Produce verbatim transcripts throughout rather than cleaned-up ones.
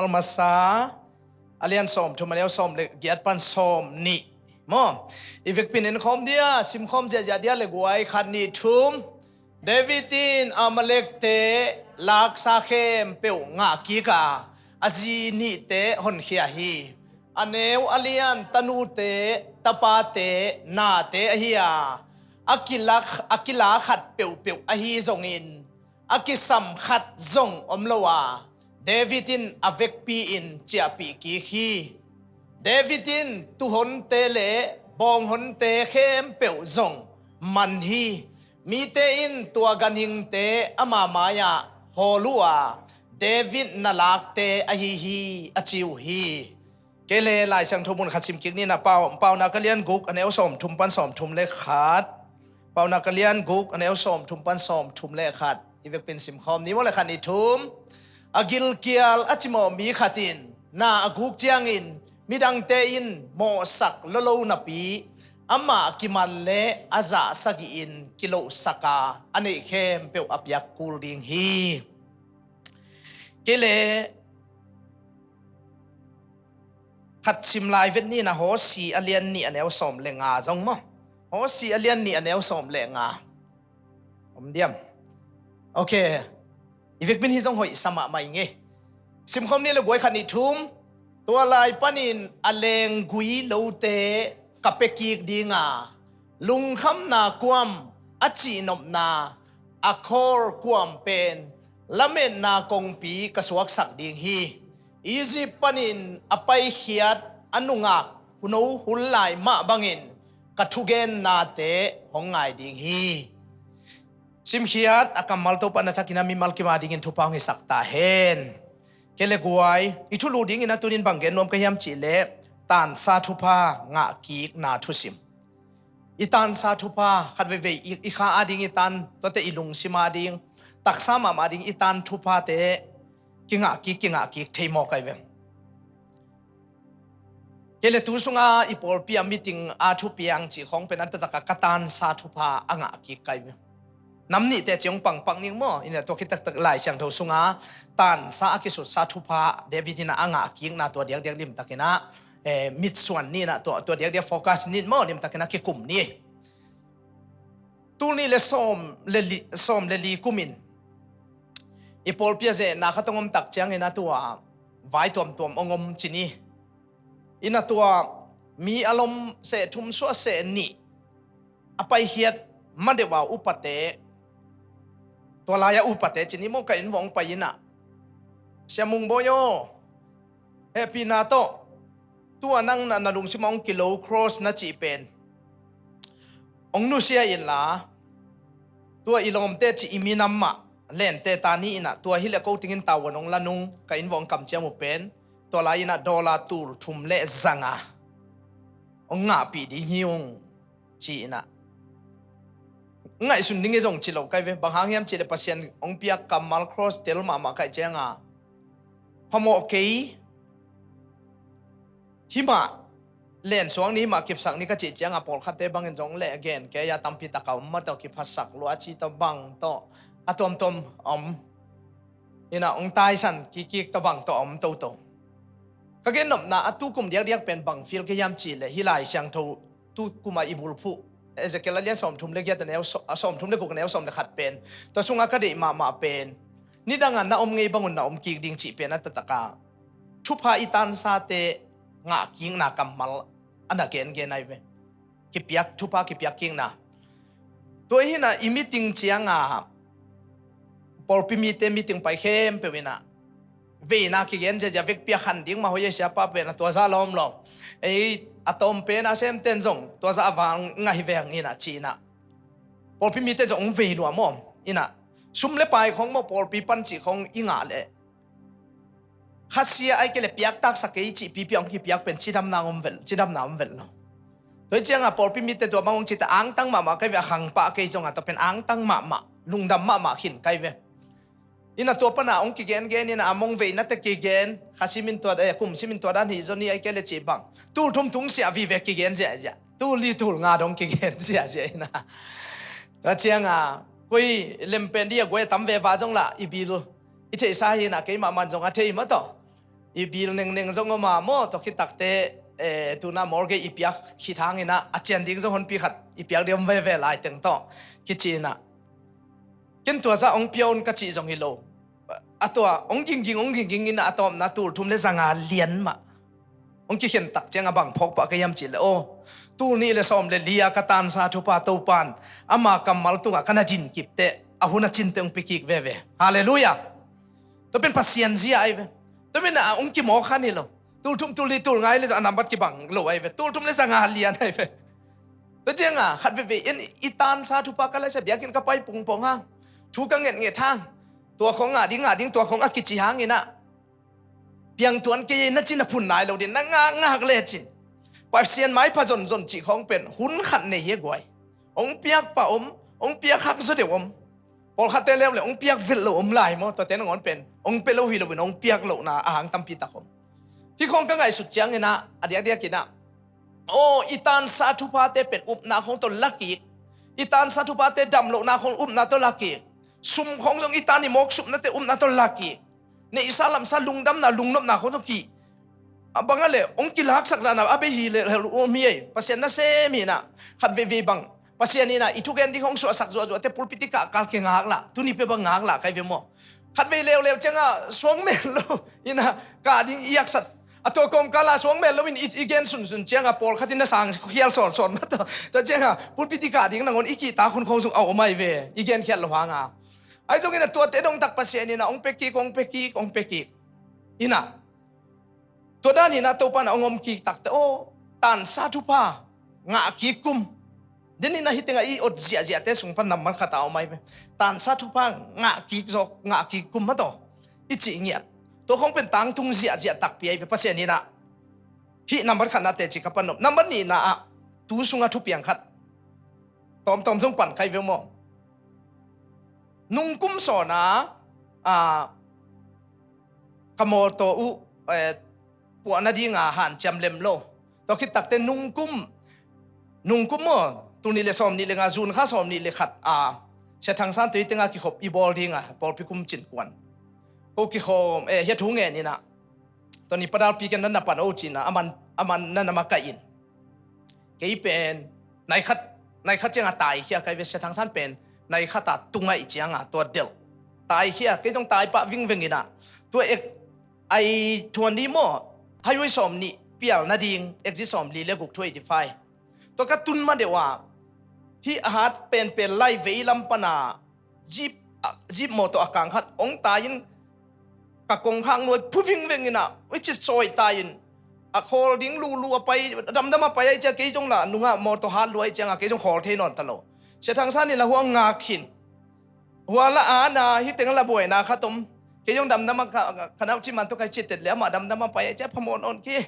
Samuel masa a lian sawmthum, a neu sawm le giat pan sawmnih maw? I vekpi in en khawm dia, sim khawm ziahziah dia le guai, khat, nih, thum. David in Amalekte laksa khempeuh ngah kik a, a zi nihte honkhia hi. A neu a lian, tanute, tapate, nate ahi a, a kila, a kila khat peuhpeuh ahi zongin a kisam khat zong om lo a, David in a vekpi-in ciahpih kik hi. David in tuuhonte le bawnghonte khempeuh zong man hi. Mite in tua ganhingte ama mai-ah hawl uh a, David na lakte ahi hi, a ci uh hi. Kei le Lai Siangtho mun khat sim kik ni na, Pau, Paunak a lian guk, a neu sawmthum pan sawmthum le khat. Paunak a lian guk, a neu sawmthum pan sawmthum le khat. I vekpi in sim khawm ni maw le, khat, nih, thum. A gilkial a cimawh mi khat in na a guk ciangin midangte in mawhsak lolo napi, amah kiman le a zah sagih in kilohsak a, a neih khempeuh a piak kul ding hi. Kei le khat sim lai vet ni na, Hosea a lian nih, a neu sawm le nga zong maw? Hosea a lian nih, a neu sawm le nga. Om diam? Ok. I vekpi in hi zong hoih sa mahmah ing ei. Sim khawm ni le guai, khat, nih, thum. Tua lai panin a lenggui lote ka pia kik ding a, lungkhamna kuam, a cihnopna, Akhor kuam pen lametna kongpi ka suaksak ding hi. Egypt panin a paikhiat a nungak huno hul lai mah bangin ka thugennate hong ngai ding hi. Simkhiat a kammal Topa na thakin a mimal kim a dingin thupha hong hisak ta hen. Kei le guai, i thulu dingin a tunin bang gen nuam ka hiam cih leh, tansa thupha ngah kikna thusim. I tansa thupha khat veivei, i, i kha ading i tan, tuate i lungsim ading, taksa mahmah ding i tan thuphate kingah kik, kingah kik thei mawk ai ve. Kei le tu sunga i pawlpi a meeting a thupiang cih khawng pen a taktak a ka tansa thupha a ngah kik ai ve. Nam nih teci hong pangpak ning maw? Ina tua khit taktak Lai Siangtho sunga tansa a kisutsa thupha David ina a ngah kikna tua diakdiak limtakin a, eh, mitsuan ni ina tua, tua diakdiak focus ni maw, limtakin a kikum ni. Tul nih le sawm le li, sawm le li kumin i pawlpi a zehna khat hong om tak ciangin a tua vai tuamtuam hong om ci ni. Ina tua mi a lom seh thum suah seh nih a paikhiat ma deuh a upate, tua lai-a upate ci ni maw, ka inn vuah hong pai ina, Sia Mung Bawi aw, hehpihna tawh tua nang na, na lungsim a hong kilo cross na cih pen hong nusia inla, tua i lawmte cih i minam mah lente ta ni ina, tua hileh ko tingin tavuan hong la nung, ka inn vuah hong kamciam uh pen tua lai ina dollar tul thum le zanga hong ngahpih ding hi ung, ci ina. Ngaihsun ding hi zong ci lo kai ve. Bang hang hiam cih leh Pasian hong piak kammal cross tel mahmah kai cianga phamawh kei, himah lensuang ni, himah kipsak ni ka cih cianga pawlkhatte bangin zong leh gen kei a, tampi taka om mah tawh kiphasak lua a ci tawh bang tawh a tuamtuam om. Ina hong taisan kikkik tawh bang tawh a om toto. Ka gennopna a tukum diakdiak pen bang feel ka hiam cih leh hih Lai Siangtho tukuma i bulphuh Ezekiel a lian sawmthum le giat a neu sawm, a sawmthum le guk a neu sawm le khat pen tua sunga ka deih mahmah pen nidanga na om ngei bangun na om kik ding cih pen a taktak a thupha i tansate ngah kikna kammal a na gengen ai ve. Kipiak, thupha kipiak kikna. Tua hi ina i meeting cianga pawlpi mite meeting pai khempeuh ina veina kigen ziazia, vekpi a khan ding mah hoih a, siapa pen a tua zah lawm lo. Ei a tawm pen a semten zong tua zah a vang ngah hi veng ina ci ina pawlpi mite zong hong vei lua maw? Ina sum le pai khong maw, pawlpi pan cih khong i ngah leh khasia ai kei le piaktaksak kei cih pipi a hong kipiak pen cidamna om vel, cidamna om vel lo. Tua hi cianga pawlpi mite tua bang hong cite angtang mahmah kei ve, a khangpah kei zonga tua pen angtang mahmah, lungdam mahmah khin kai ve. Ina tua pana hong kigengen ina a mong veinate kigen, kha simin tua, eh, kum simin tua dan hi zaw ni ai kei le cih bang tul thum tung siah vive kigen ziahziah, tul li tul nga dong kigen ziahziah ina. Tua cianga koi lempen di a guai a tam veva zong lah i bil i theihsa hi ina, keimah man zong a thei mah tawh. I bil nengneng zong om a maw, tua khit takte, eh, tuna mortgage i piak khit hangin ah, a cian ding zong honpi khat i piak ding om veve lai teng tawh kici in ah. Ken tua zah hong pia un ka cih zong hi lo. A tua, hong gingging, hong gingging in ah, a tawpna tul thum le zanga lian mah hong kikhen tak ciang a bang phawk pah ka hiam cih leh, aw, tul nih le sawm le li a ka tansa thupha Topa'n ama kammal tungah ka na din kip teh, a hun a cin teh hong pia kik veve. Halleluiah. Tua pen Pasian zia ahi ve. Tua pen a hong kimawk kha hi lo. Tul thum, tul li, tul nga le zong a nambat kibang lo ahi ve. Tul thum le zanga lian ahi ve. Tua ciang a, khat veve in i tansa thupha ka laisa biakinn ka pai pungpong hang, thu ka ngetnget hang, tua khawng ngah ding, ngah ding, tua khawng a kici hangin ah, piangtuan kei na cin a phun nai lo ding, na ngakngak lecin Pasian maipha zonzon cih khawng pen hun khat nei hi a guai. Hong piak pah om, hong piak hak zaw deuh om. Pawlkhatte leuleu hong piak velh lo om lai maw, tuate nangawn pen hong pia lo hi loin hong piak lohna a hang tampi tak om. Hih khawng ka ngaihsut ciangin ah, a diakdiakin ah, aw, i tansa thuphate pen upna khawng tawh la kik. I tansa thuphate damlohna khawng upna tawh la kik. Sum khawng zong i tan i mawk supnate upna tawh la kik. Neihsa lamsa lungdamna lungnopna khawng tawh kik. A bang a leh hong kilaksak dahna a bei hi leh hel um hi ei. Pasian nasem hi in ah, khat veivei bang Pasian in ah i thugen ding hong suahsak zuahzuahte pulpit i kahkal kingak lah, tuni pia bang ngak lah kai ve maw? Khat vei leuleu ciangah suang mel lo in ah, kah ding i haksat. A tua kawmkal ah suang mel loin i, i gen sunsun ciangah pawlkhat in na sang khial sawnsawn mah tawh. Tua ciangah pulpit i kah ding nangawn i kihtak hun khawng zong a om ahi ve, i genkhiat loh hangah. Ahi zongin ah tuate dongtak Pasian in ah hong pia kik, hong pia kik, hong pia kik in ah, tua dan in ah Topa in ah hong om kik takte, aw, tansa thupha ngah kik kum. Den in ah hih tengah i ot ziahziahte sung pan nambat khat a om ahi ve. Tansa thupha ngah kik zawk, ngah kik kum mah tawh i cih ngiat. Tua khawng pen tangtung ziahziah takpi ahi ve, Pasian in ah. Hih nambat khatna teci ka pan nop. Nambat nihna ah, tu sungah thupiang khat tawmtawm zong pan kai ve maw? Nungkum sawn a, a, ka mawtaw uh, eh, puah nadinga hanciam lem lo. Tua khit takte nungkum, nungkum maw, tul nih le sawm nih le nga, June kha sawm nih le khat a, Sia Thang San tui tengah kikhop i bawl dinga, pawlpi kum cin kuan. Ko kikhawm, eh, hia thu ngen in ah, tua ni padalpi ken nan na pan o cin ah, aman, aman nan na makaih in. Kei pen, nai khat, nai khat ciangah taikhia kai ve, Sia Thang San pen, nai khat a tungaih ciangah, tua delh. Taikhia, kei zong taipah vingveng in ah. Tua ek, ai thuan ni maw, highway sawm nih pial nading, exit sawm li le guk thu eighty five. Tua ka tun ma deuh a, hih a hat penpen lai vei lam pan a, jeep, a, jeep mawtaw a kang khat hong tai in, ka kongkhak nuai phu vingveng in ah, i cit sawi tai in, a khawl ding lulu a pai, a damdam a pai ahi ciang kei zong lah nungah mawtaw hat lua ahi ciangah kei zong khawl thei nawn ta lo. Sia Thang San in lah hua ngak khin. Hua lah ana, hih teng lah buaina khat om. Kei zong damdam a ka, ka nak cih man tawh kai cit tet le amah damdam a pai ahi ciang phamawh nawn kei.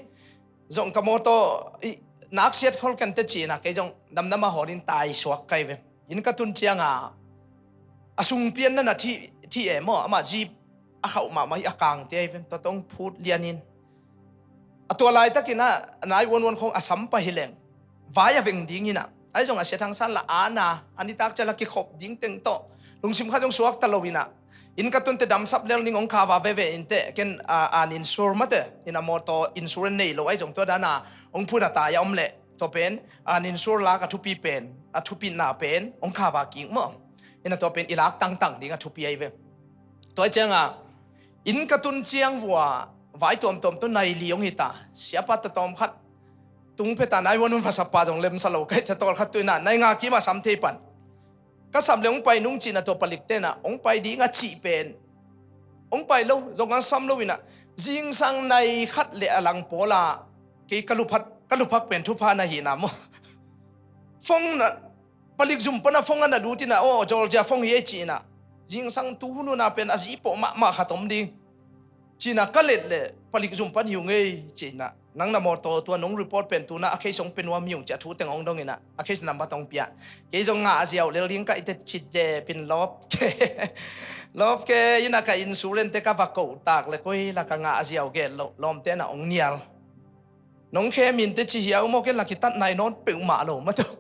Zong ka mawtaw i, nak siat khol kente cih in ah kei zong damdam a hawl in tai suak kai ve. Inn ka tun ciangah, a sungpi in na na thih, thih e maw, amah jeep a khauh mahmah hi a kangte ahi ve. Tua tawh hong phut lian in. A tua laitakin ah, nai uanuan khawng a sam pah hi leng, vai a veng ding in ah. Ahi zong a Sia Thang San lah ana, a nitak ciang lah kikhop ding teng tawh lungsim khat zong suak ta lo in ah. Inn ka tunte damsap lel ning hong kha va veve in teh, ken, a, an insure mate, in a mawtaw insurance nei lo ahi zong tua dan a hong phun a tai a om leh, tua pen, an insure lak a thupi pen, a thupina pen, hong kha va kik maw. In a tua pen i lak tangtang ding a thupi ahi ve. Tua ahi ciangah, inn ka tun ciang vua, vai tuamtuam tawh nai li hong hi ta, siapa tatawm khat, tung phe ta nai huan hun vasapa zong lemsa lo, kai ca tawl khat tu in ah, nai nga kim a sam thei pan. Ka sam le hong pai nung cih in ah tua palik ten ah, hong pai ding a cih pen. Hong pai lo, zong ang sam lo in ah, zingsang nai khat le a lang pawl ah, kei ka luphak, ka luphak pen thupha na hi na maw. Phone na, palik zum pan a phone a na lut in ah, aw, Georgia phone hi ei cih in ah. Zingsang tu hun hun a pen a zi pawh mahmah khat om ding. Cih in ah ka let leh palik zum pan hi ung ei cih in ah. Nang na mawtaw tua nong report pen tu in ah a case hong pia nuam hi ung cih a thu teng hong dong in ah. A case number tawh hong pia. Kei zong ngah a ziau lel ding ka i te cit ze pin lawp ke. Lawp ke in ah ka insurance te ka va koh tak leh koi lah ka ngah a ziau gel loh. Lawmte in ah hong nial. Nong khe min te ci hiau maw, ken la kitat nai nawn peuhmah lo mah tawh.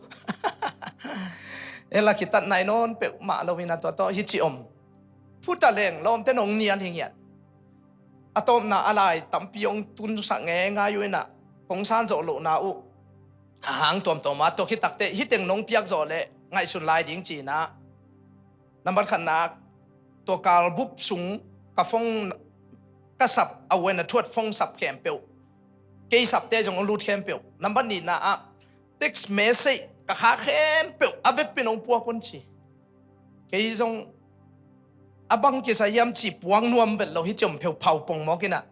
En la kitat nai nawn peuhmah lo in a tua tawh hi ci om. Phuta leng lawmte nong nial hi ngiat. A tawpna a lai tampi hong tunsak ngeingai uh inah, kong san zawh lohna uh a hang tuamtuam a, tua khit takteh hih teng nong piak zawh leh ngaihsun lai ding ci-inah. Nambat khatna, tua kal bup sung ka phone ka sap, a uaina thuat phone sap khempeuh, kei sapte zong hong lut khempeuh. Nambat nihna ah, text message ka khak khempeuh a vekpi-in hong puak un ci. Kei zong a bang kisai hiam ci puak nuam vet lo, hih ciom pheuh phau pongmawk inah.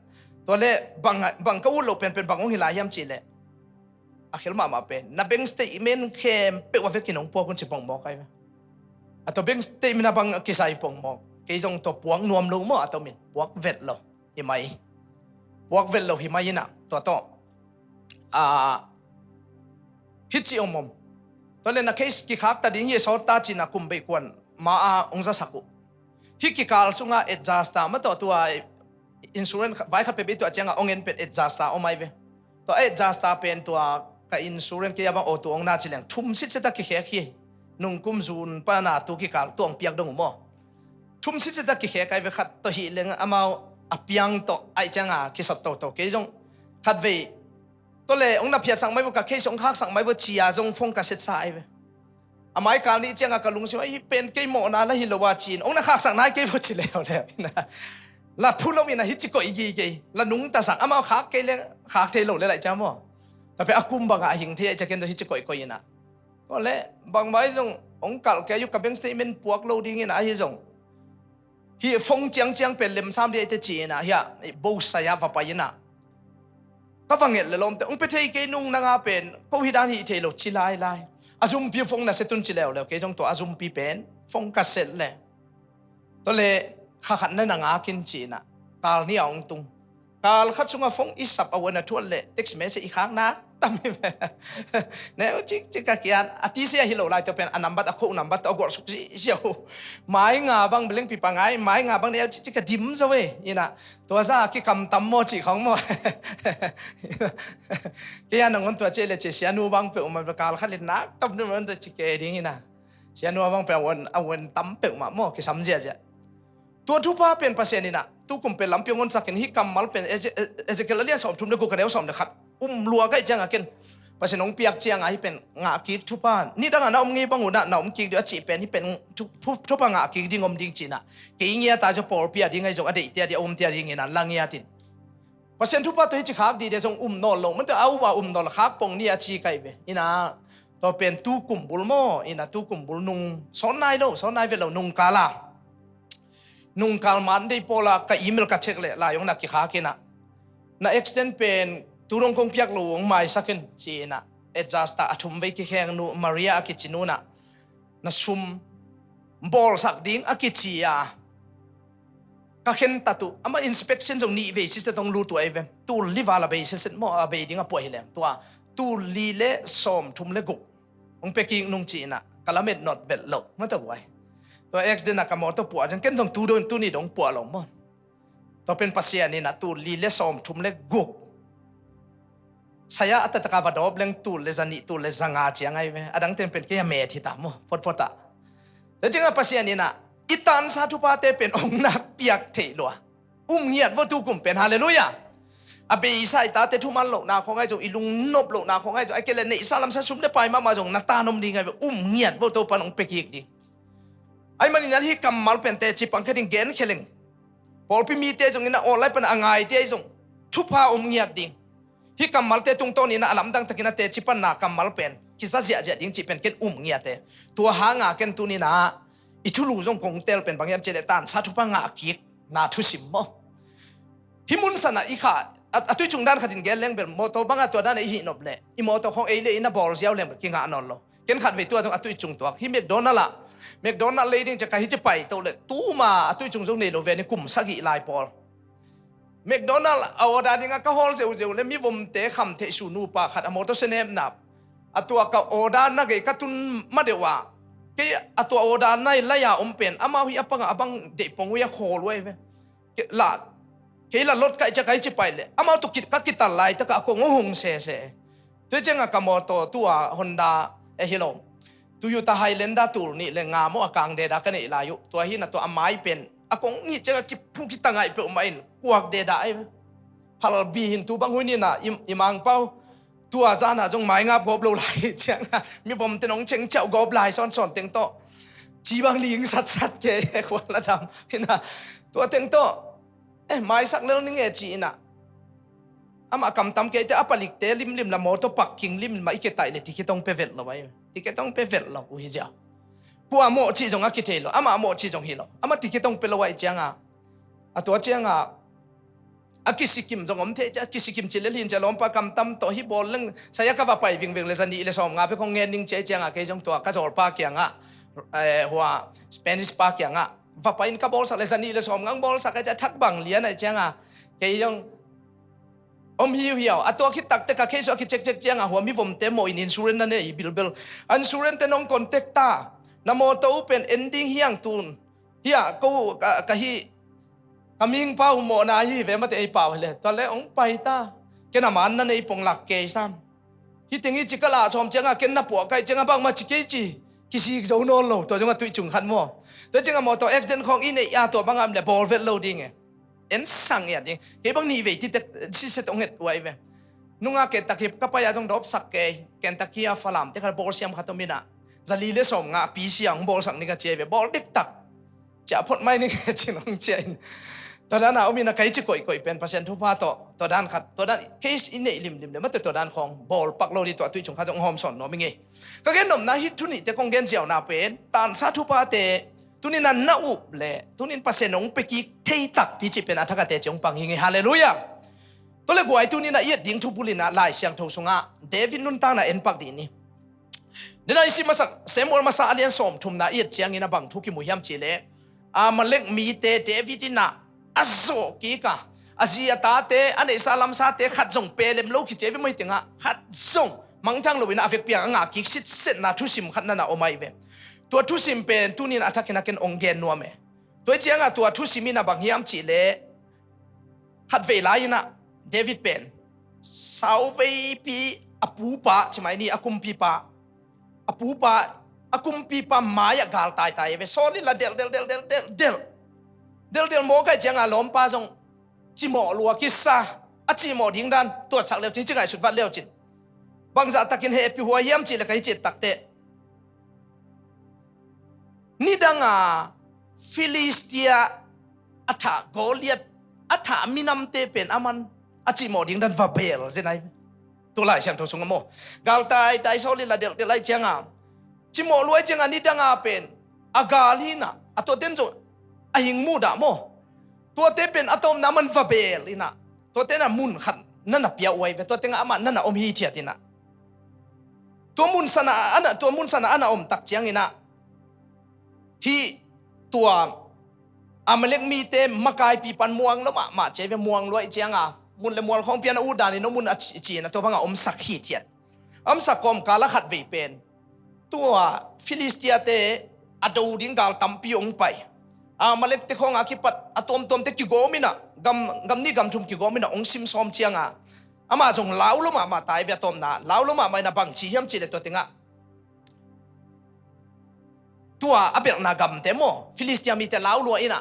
Tua leh bang, bang ka ut loh penpen bang hong hi lai hiam cih leh, a khel mahmah pen na bank statement khempeuh a vekin hong puak un ci pongmawk ai ve. A tua bank statement a bang kisai pongmawk. Kei zong tua puak nuam lo maw, a tua min puak vet lo hi mai. Puak vet lo hi mai inah tua tawh, a, hih ci om om. Tua leh na case kikhak ta ding hi, sawt ta ci-inah kum bei kuan ma-a hong zasak uh. Hih kikal sungah adjust ta mah tawh, tua insurance kha-, vai khat peuh bei tua ciangah hong en pen adjust ta om ai ve. Tua adjust ta pen tua ka insurance kei a bang awtu hong na ci leng thum sitset a kikhek hi. Nungkum June pan a tu kikal tua hong piak dong uh maw. Thum sitset a kikhek ai ve, khat tawh hih leng amau a piang tawh ai ciangah kisot toto. Kei zong khatvei tua leh hong na phiatsak mai vo, ka case hong khaksak mai vo ci-a zong phone ka setsa ai ve. A mai kal nih ciangah ka lungsim ah, hih pen kei mawhna la hi lo a ci-in hong na khaksak nai kei vo ci leuleu inah, la phu lo inah hih ci koih gige, la nungtasak, amau khak kei leh khak thei lo leh lai ciang maw. Tua pen a kum bangah a hing thei ai ciang ken tawh hih ci koihkoih inah. Tua leh bangmah hi zong hong kalh kei uh, ka bank statement puak lo ding inah ahi zong, hih phone ciangciang pen lemsam dih ai teh ci-inah, hiah bosai-ah va pai inah, ka va nget leh lawmte hong pia thei kei nung, nang a pen ko hih dan hih thei lo ci lailai. A zumpi phone na set un ci leuleu, kei zong tua a zumpi pen phone ka set leh. Tua leh kha khat na na ngak in ci-inah kal nih a hong tung. Kal khat sungah phone i sap, a uaina thuat leh text message i khak nak tam hi ve. Neu cikcik a kian, a tisi ahi lo lai, tua pen a nambat, a khoh nambat tawh a gualsuk ziahziah uh. Mai nga bang, beleng pipa ngai, mai nga bang neu cikcik a dim zo e inah. Tua zah a kikam tam maw cih khawng maw. Kei a nangawn tua ci leh ci, sianu bang peuhmah kal khat leh nak tam dum tua ci kei ding inah. Sianu a bang pen a uan, a uan tam peuhmah maw, kisam ziahziah. Tua thupha pen Pasian inah tukum pen lampi hong honsak in, hih kammal pen Eze-, Ezekiel a lian sawmthum leh guk, a neu sawm leh khat um lua ka hih ciangah ken Pasian hong piak ciangah hih pen ngah kik thupha, nidangah na om ngei bang unah na om kik dih a cih pen hih pen thu-, thu-, thupha ngah kik ding om ding ci-inah. Kei ngiat a zong pawlpi a ding ahi zong, a deihte a ding, a umte a ding inah la ngiat in. Pasian thupha tawh hih ci khak dih dih zong um nawn lo, mante a um a um nawn lo, khak pong ni a ci ka hi ve. Inah tua pen tukum bul maw, inah tukum bul nung, sawn nai lo, sawn nai vet lo, nungkal a. Nungkal Monday pawl a ka email ka check leh lai hong na kikhak inah, na extend pen tu dong kong piak lo, hong maisak in ci-inah, adjust ta, a thum vei kikheng nu Maria a kici nu nah, na sum bawlsak ding a kici a, ka khentat uh, amah inspection zong nih vei siset hong lut uh ai ve. Tul li val a bei siset maw, a bei ding a puah hi leng, tua tul li leh sawmthum leh guk hong pia kik nung ci-inah ka lamet not vet loh mah tawh guai. Tua accident a ka mawtaw puah ciang ken zong tu dong, tuni dong puah lo maw. Tua pen Pasian inah tul li leh sawmthum leh guk, sai-ah a taktak a va dawp leng tul leh zanih, tul leh zanga ciang ai ve. A dang teng pen kei a met hi ta maw, photphot ah. Tua ciangah Pasian inah i tansa thuphate pen hong na piak theih lua. Um ngiat vo tukum pen, halleluiah. A beisa i tate thuman lohna khawng ai zong, i lungnop lohna khawng ai zong, ai kei leh neihsa lamsa sum leh pai mahmah zong na tan om ding ai ve. Um ngiat vo, Topa'n hong pia kik ding. Ai manin ah hih kammal pen teci pang khe ding, gen khe leng. Pawlpi mite zong inah online pan a ngaite ai zong thupha um ngiat ding. Hih kammalte tungtawn inah a lamdang takin a teci panna kammal pen kiza ziahziah ding cih pen ken um ngiat e. Tua hanga ken tuni inah i thulu zong kong tel pen bang hiam cih leh tansa thupha ngah kikna thusim maw. Hih mun sanah i kha, a, a tui cung dan khatin gen leng bel, mawtaw bangah tua danah i hih nop leh i mawtaw khawng ei leh i na bawl ziau leng bel kingah nawn lo. Ken khatvei tua zong a tui cung tuak, hih McDonald ah, McDonald lei ding ciang ka hih ci pai toh leh tuma a tui cung zong nei lo ve ni, kum sagih lai pawl. McDonald a order dingah ka hawl zeuhzeuh leh mi vomte kham theih su nupa khat a mawtaw senepna, a tua ka order na gei ka tun madeuh ah, kei a tua order na lai-a om pen amau hih a pangah a bang deih pong uh a khawl uh ai ve. Kei la, kei la lot ka hih ciang ka hih ci pai leh amau tawh ki-, ka kital laitakah a kong hong hong sese. Tua ciangah ka mawtaw tua Honda, eh, hi lo, Toyota Highlander tul nih leh nga maw a kang deda ka neih lai uh. Tua hi inah tua a mai pen A kong hih ciangah kiphu kitangaih peuhmah in kuak dedah ei. Phalbi hin tu bang hun inah i, i Mangpau tua zanah zong maingap gawp lo lai ciangah mivomte nong cengciauh gawp lai sawnsawn teng tawh ci bang ling satsat ke kuala dam inah tua teng tawh eh maisak lel ning e ci inah amah kamtam keite a palikte limlim la mawtaw pakking limlim ah i ketaih le ticket hong pe vet lo ai. Ticket hong pe vet lo uh hi ziau. Kua mawh cih zong a kithei lo, amah mawh cih zong hi lo, amah ticket hong pe lo ai ciangah a tua ciangah a kisikim zong om thei ciah, a kisikim cilel hin ciah lawmpa kamtam tawh hi bawl leng saya ka va pai vingving le zanih le sawm nga pe kong ngen ning ciah ciangah kei zong tua ka zawlpa kiangah eh hua Spanish pa kiangah va pai in ka bawlsak le zanih le sawm ngang bawlsak ai ciah thak bang lian ai ciangah kei zong om hiuhiau a tua khit takte ka case uh a kicekcek ciangah hua mivomte mawh in insurance na nei bilbel a insurance te nong contact ta na mawtaw uh pen ending hiang tun hiah ko ka, ka hi ka mingpa uh mawhna hi ve mate ei pau hi le tua le ong pai ta ken a man na nei pong lak kei sam. Hi teng hi ci ka lah sawm ciangah ken na puah kai ciangah bangmah ci kei ci kisik zo nawn lo tua zongah tuih cung khat maw. Tua ciangah mawtaw accident khawng i neih a tua bangah le bawl vet lo ding e. En sang iat ding kei bang nih vei titek siset ong et uai ve. Nunga Kentucky ka pai a zong dawpsak kei Kentucky a Falam te khat bawlsiam khat om inah zali le sawm nga pisia ong bawlsak ni ka ciai ve bawl diktak. Ciah phot mai ni nge cin ong ciah in tua dan a om inah kai ci koihkoih pen Pasian thupha tawh tua dan khat tua dan case i neih limlim le mate tua dan khawng bawl pak lo di tua tuih cung khat zong hawm sawn nuam i ngei. Ka gen nopna hi thu nihte kong gen ziauna pen tansa thuphate tunin a na up le tunin Pasian hong pekik thei takpi cih pen a thakate ci hong pang hi ngei. Halleluiah. Tua le guai tunin a i et ding thubul inah Lai Siangtho sungah David nuntakna en pak dih ni. Dena i si masak Samuel masa a lian sawm thumna i et ciangin a bang thu kimu hiam cih le Amalek mite David inah a zawh kik a a zi a tate a neihsa lamsate khat zong pelem lo kici a i ve mawi tengah khat zong mangthang lo inah a vekpi a ngah kik sitsetna thusim khat nana om a i ve. Tua thusim pen tunin a thakin a ken ong gen nuam e. Tua i ciangah tua thusim inah bang hiam cih le khatvei lai inah David pen sauveipi a pupa cimai ni a kumpipa a pupa a kumpipa mai-ah gal taitai ve. Saul in la delh delh delh delh delh delh delh delh mawk ai cianga lawmpa zong cimawh lua kisa a cimawh ding dan tuatsak leucin ci ngaihsut vat leucin bangzah takin hehpih huai hiam cih le ka hi cit takte nidanga Filistia a thah Goliat a thah minamte pen aman a cihmawh ding dan va beel zenai. Tu Lai Siangtho sunga maw gal taitai Saul in la delhdelh ai cianga cimawh luai cianga nidanga pen a gal hina a tuaten zong a hing mudah maw tuate pen a tawmna aman va beel ina tuaten a mun khat nana pia uai ve tuatengah amah nana om hithiat ina tua mun sana ana tua mun sana ana om tak ciangina hih tua Amalek mite makaipi pan muang lo mahmah cia ve muang luai cianga mun le mual khawng pian a ut danin a mun a ci- cina tua banga omsak hithiat. Omsak kawmkal a khat vei pen tua Filistia te a do ding gal tampi ong pai Amalek te khawnga kipat a tuamtuamte kigawm ina gam gam ni gam thum kigawm ina ong simsawm cianga amah zong lau lo mahmah tai ve a tawmna lau lo mahmah ina bang ci hiam cih le tua tengah tua a belhna gamte maw Filistia mite lau lua ina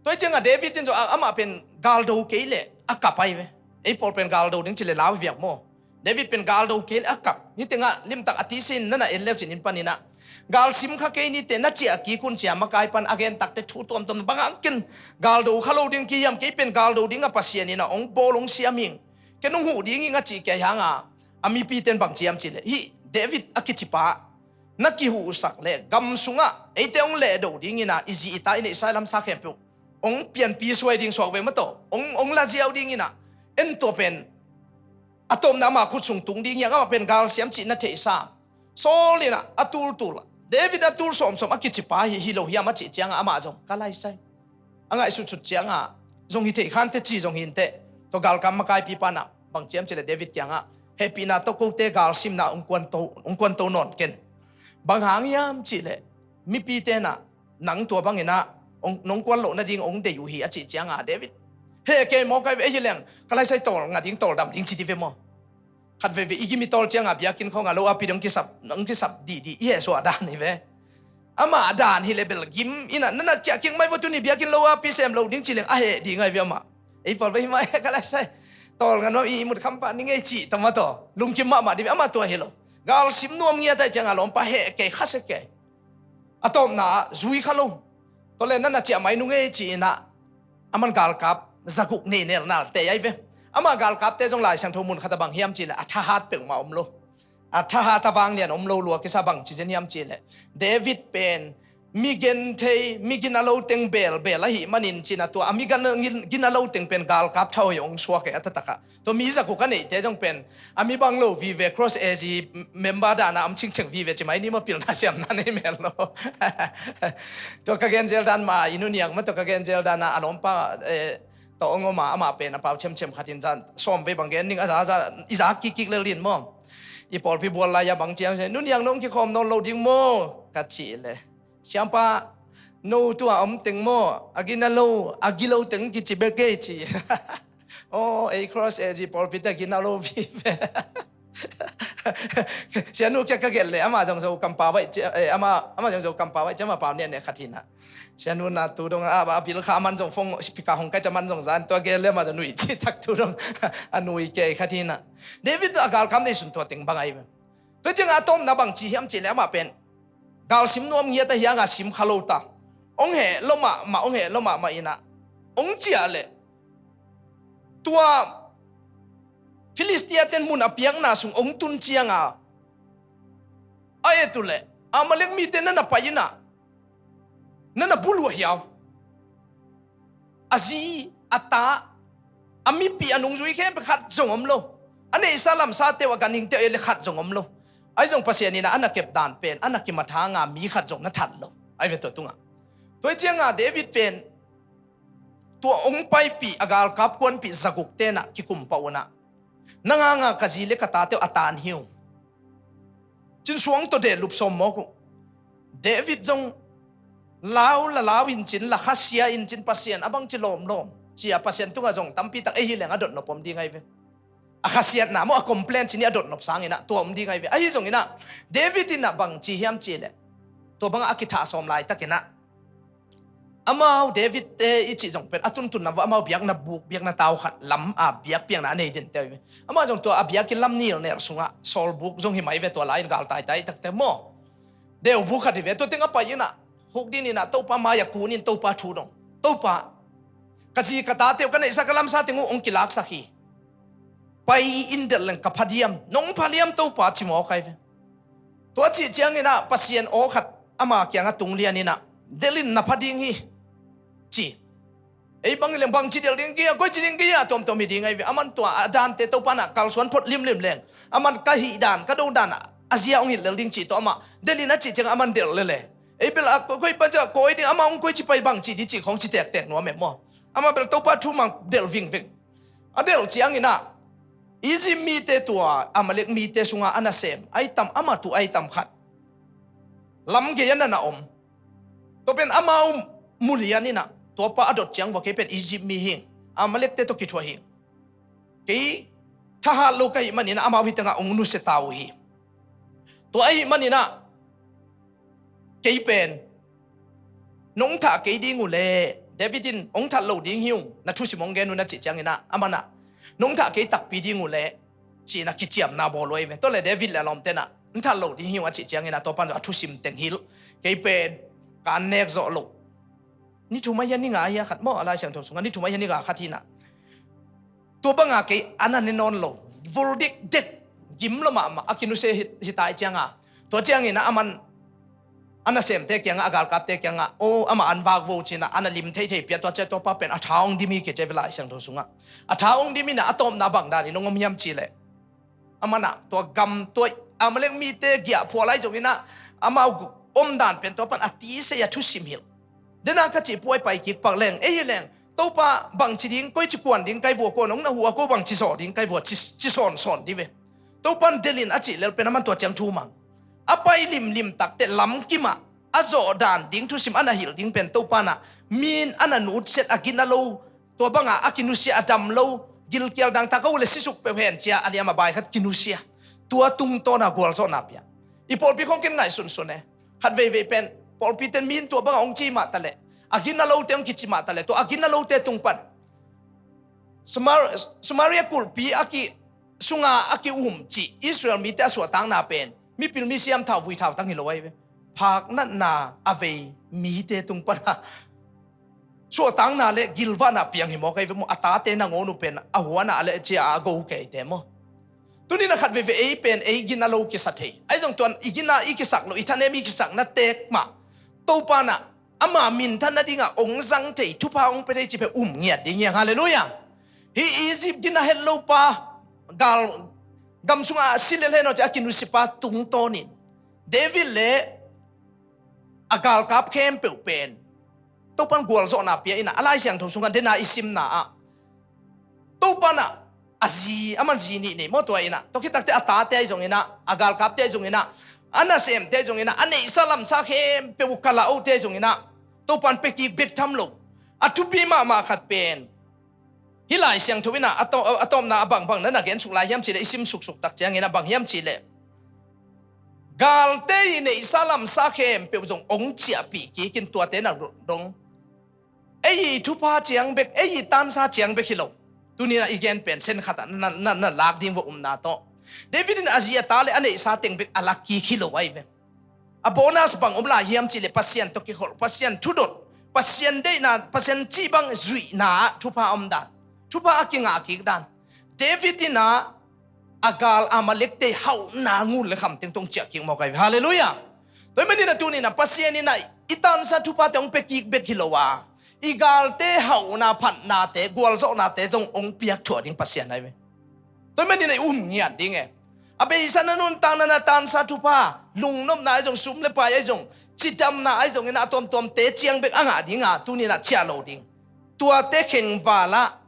tua cianga David in zong amah pen galdo kei le a kap ai ve. Ei pawl pen galdo ding cih le lau viak maw David pen galdo kei le a kap hi tengah limtak a tisin nana en leu cin in panina galsim kha kei nite na ciah kik un cia makai pan a gen takte thu tuamtuam bang ang ken galdo kha lo ding kihiam kei pen galdo ding a Pasian ina ong bawl ong siam hing ken ong huh ding hing a cih kei hanga a mipiten bang ciam cih le hih David a kicipa na kihuhsak le gam sungah eite ong lehdo dingina i zi i ta i neihsa i lamsa khempeuh ong pianpi suai ding suak ve mataw ong ong laziau dingina en tua pen a tawmna ama khut sung tung ding hiang amah pen galsiam cih na theihsa Saul ina a tultul David a tul sawmsawm a kicipa hi hi lo hiam a cih cianga amah zong ka laisai a ngaihsutsut cianga zong hi thei khante ci zong hinteh tua galkam makaipi pana bang ciam cih le David kianga hehpihna tawh kote galsimna ong kuanto ong kuanto nawn ken bang hang hiam cih le mipi tena nang tua bangina nong kuan loh nading ong dei uh hi a cih cianga David he kei mawkai ve hi leng ka laisai tawl nga ding tawl dam ding ci ti ve maw khat veve i gimi tawl cianga biakinn khawnga lo api dong kisap nong kisap didi i he suah dan hi ve Amah dan hi le bel gim ina, na na ciah kik mai vo, tuni biakinn lo a pi sem lo ding ci leng a heh ding ai ve amah. Ei pawl ve hi mai ka lai sai. Tawl ngan vo i mut kham pah ni ngei ci tama taw. Lungkim mahmah ding ve amah tua hi lo. Galsim nuam ngiat ai ciang a lawmpa heh kei kha se kei. A tawpna ah zui kha lo. Tua le na na ciah mai nung ei ci ina. Aman galkap zaguk nei nel nal te ai ve. Amah galkapte zong Lai Siangtho mun khat a bang hiam ci le a thahat peuhmah om lo. A thahat a vanglian om lo lua kisa bang ci zen hiam ci le. David pen mi gen thei, mi gina lo teng bel bel ahi manin cina tua a mi gina lo teng pen galkap thau hi ong suak e a tatakah. Tua mi zaguk a neihte zong pen a mi bang lo vive Cross A G member dana am chingcheng vive ci mai ni ma pilna siamna nei mel lo. Tua ka gen zel dan ma i nuniang ma tua ka gen zel dana a lawmpa eh, tawh ong oma amah pen a pau chemchem khatin zan sawm vei bang gen ning a za za i za kikik lel din maw? I pawlpi bual lai a bang ciang se nuniang nong kikhawm nawn lo ding maw? Ka cih le siampa no tua om teng maw a gina lo a gilo teng kici bek kei ci. Aw ei Cross A G pawlpite a gina lo vive. Sianu kia ka gelh le ama zong zo kampa vai cia ama ama zong zo kampa vai cia ama pau nia ne khat hina. Sianu na tu dong a a bil kha aman zong fong spika hong kai cia man zong zan tua gel le ama zong nui ci tak tu dong a nui kei khat hina. David a galkam nei sun tua teng bang ai. Tua ciang a tawmna bang ci hiam ci le ama pen galsim nuam ngiat a hiang a sim kha lo ta. Ong heh lo mahmah ong heh lo mahmah ina ong ciah le tua Philistia ten mun a piakna sung ong tun cianga a etu le Amalek mite nana pai ina nana buluah hiau. A zi a ta a mipi a nungzui khempeuh khat zong om lo. A neihsa lamsa teu a ganhing teu ei le khat zong om lo. Ai zong Pasian ina ana kep dan pen ana kimat hanga mi khat zong na that lo. Ai ve tua tunga tua cianga David pen tua ong paipih a galkap kuanpih zaguk tenah kikum pah unah nanganga ka zi le ka tate uh a tan hi uh. Cin suang tawh deh lup sawm mawk uh. David zong lau la lau in cin la khasia in cin Pasian a bang ci lawmlawm cia Pasian tungah zong tampi tak ei hi leng a dot nop om ding ai ve. A khasiatna maw a complain cini a dot nop sanginah tua om ding ai ve. Ahi zonginah David inah bang ci hiam ci le tua bangah a kithah sawm laitakinah amau David te i cih zong pen a tuntunna va amau biakna buk biakna tau khat lam a biak piakna a nei dente uh hi. Amau zong tua a biakin lam nil ner sungah sawl buk zong hi mai ve tua lai-in gal taitai takte maw? Deu buk khat hi ve tua teng a pai inah khuk din inah Topa mai a kun in Topa thu dong Topa ka zi ka tate uh ka neihsa ka lamsa teng uh hong kilaksak hi. Pai in delh leng ka phadiam nong phadiam Topa ci mawk ai ve. Tua cih cianginah Pasian aw khat ama kiangah tung lianinah delhin na pha ding hi ci. Ei bang leng bang ci delh ding kia koi ci ding kia tuamtuam hi ding ai ve. Aman tua a dante Topa nah kalsuan phot limlim leng aman ka hih dan ka do dan a zia hong hilh lel ding cih tawh amah delhin a cih ciangah aman delh lele. Ei bel a koi pan ciah koi ding amah hong koi ci pai bang cih di cih khawng ci tektek nuam em maw? Amah bel Topa thu mang delh vingving. A delh cianginah Egypt mite tua Amalek mite sungah a nasem ai tam amah tu ai tam khat lam gei a nana om. Tua pen amau mulian inah tuapa a dot ciang vua kei pen Egypt mi hing Amalekte tawh kithuah hing. Kei thahat lo ka hih maninah amau hi tengah ong nusia ta uh hi. Tua ahih maninah kei pen nong thah kei ding uh le David in ong that lo ding hi ung na thusim ong gen uh na cih cianginah amanah nong thah kei takpi ding uh le cinah kiciamna bawl uh ahi ve. Tua le David le a lawmtenah n that lo ding hi ung a cih cianginah tua pan a thusim teng hilh kei pen ka an nek zawh lo. Ni thum a hia ni nga a hia khat maw a Lai Siangtho sungah ni thum a hia ni nga khat hinah tua banga kei a na ne nawn lo vul dikdek gim lo mahmah a kinusia hi tai cianga tua ciangin a man a nasemte kiangah a galkapte kiangah o amah an vak vo cinah a na lim theithei pia tua cia tuapa pen a tha ong dim hi kei cia ve Lai Siangtho sungah a tha ong dim inah a tawpna bang danin ong om hiam ci leh a manah tua gam tua Amalek mite giahphuah lai zonginah amau omdan pen tua pan a tisei a thusim hilh. Dena ka cih puai pai kik pak leng ei hi leng Topa bangci ding koi ci kuan ding kai vua kuan ong na hu a ko bangci zawh ding kai vua ci sawnsawn di ve. Topan delhin a cih lel pen a man tua ciang thu mang a pai limlim takte lamkimah a zawh dan ding thusim a na hilh ding pen Topa nah min a na nutset a gina lo tua banga a kinusia a dam lo gilkial dangtak a uh le sisuk peuh hen cia a liam a bai khat kinusia tua tungtawna gualzawhna pia. I pawlpi khong kin ngaihsunsun e khat veivei pen Pawlpiten mi in tua banga hong ci mah taleh, a gina lote hong kici mah taleh, tua a gina lote tung pan Samar-, Samaria kulhpi a ki, sunga a ki-um cih Israel mite a suahtakna pen mipil misiam thau vui thau tang hi lo ahi ve. Phak natna a vei mite tung pana suahtakna le gilvahna piang hi mawk ahi ve maw. A tate nangawn uh pen a huana le cia a go keite maw. Tunin a khat veve ei pen ei gina lo kisa thei. Ahi zong tuan i gina i kisak lo, i thanem i kisakna teek mah Topa na ama minthan nadinga ong zang thei, thupha ong pe thei cih pen um ngiat ding hiang. Halleluiah. Hih Egypt gina het lo pa, gal gam sungah a si lel hen aw ci a kinusipa tungtawnin David le a galkap khempeuh pen Topan gualzawhna pia inah, a Lai Siangtho sungah dena i simna ah Topan ah a zi, aman zi nih nei maw, tua inah, tua khitakte a tate ahi zong inah, a galkapte ahi zong inah, a nasemte ahi zong inah, a neihsa lamsa khempeuh uh kala ohte ahi zong inah Topan pekik bek tham lo. A thupi mahmah khat pen hih Lai Siangtho inah a tawm, a tawmna a bangbang na na gensuk lai hiam cihleh, i sim suksuk tak ciangin a bang hiam cihleh, galte i neihsa lamsa khempeuh zong ong ciahpih kikin tuate na dong, ei i thupha ciang bek, ei i tansa ciang bek hi lo. Tuninah i gen pen sen khatah na, na, na lak ding va umna tawh David in a zi a ta le a neihsa teng bek a lak kik hi lo ahi ve. A bonus bang om lai hiam cihleh Pasian tawh kiholh, Pasian thudot, Pasian deihna, Pasian cih bang zuihna ah thupha om dan, thupha a kingah kik dan. David inah a gal Amalekte hauhna ngul le khamteng tong ciah kik mawk ahi ve. Halleluiah. Tua hi maninah tuninah Pasian inah i tansa thuphate hong pia kik bek hi lo a, i galte hauhna phatnate gualzawhnate zong hong piak thuah ding Pasian ahi ve. Tua hi maninah i um ngiat ding e. A beisa na nuntakna na tansa thupha, lungnopna ahi zong, sum le pai ahi zong, cidamna ahi zong inah a tuamtuamte ciang bek a ngah dinga tuninah ciah lo ding. Tuate khengvalah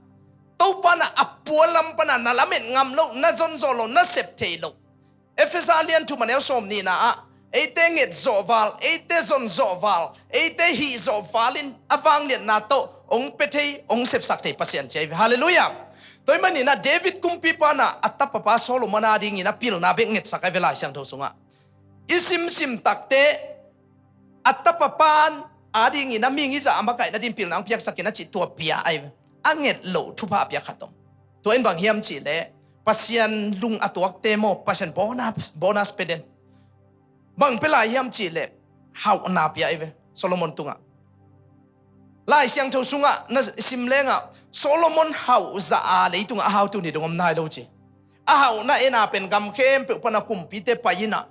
Topa na a pualam pana na lamet ngam lo, na zonzawh lo, na sep thei lo. Efesa lian thum a neu sawm nihna ah eite ngetzawh val, eite zonzawh val, eite hihzawh valin a vangliatna tawh hong pe thei, hong sepsak thei Pasian ci ahi ve. Halleluiah. Tua hi maninah David kumpipa na a tapapa Solomon a dingin a pilna bek ngetsak ahi ve Lai Siangtho sungah. I simsim takte a tapapa a dingin a ming i zah a makaihna din pilna hong piaksakin a cih tua pia ahi ve. A nget loh thupha a piak khat om. Tua in bang hiam cihleh Pasian lung a tuakte maw, Pasian bonus, bonus pe den. Bang pe lai hiam cihleh hauhna pia ahi ve Solomon tungah. Lai Siangtho sungah na sim lengah Solomon hauh zah a leitungah a hau tuni dong om nai lo ci. A hauhna ena pen gam khempeuh pana kumpite pai inah,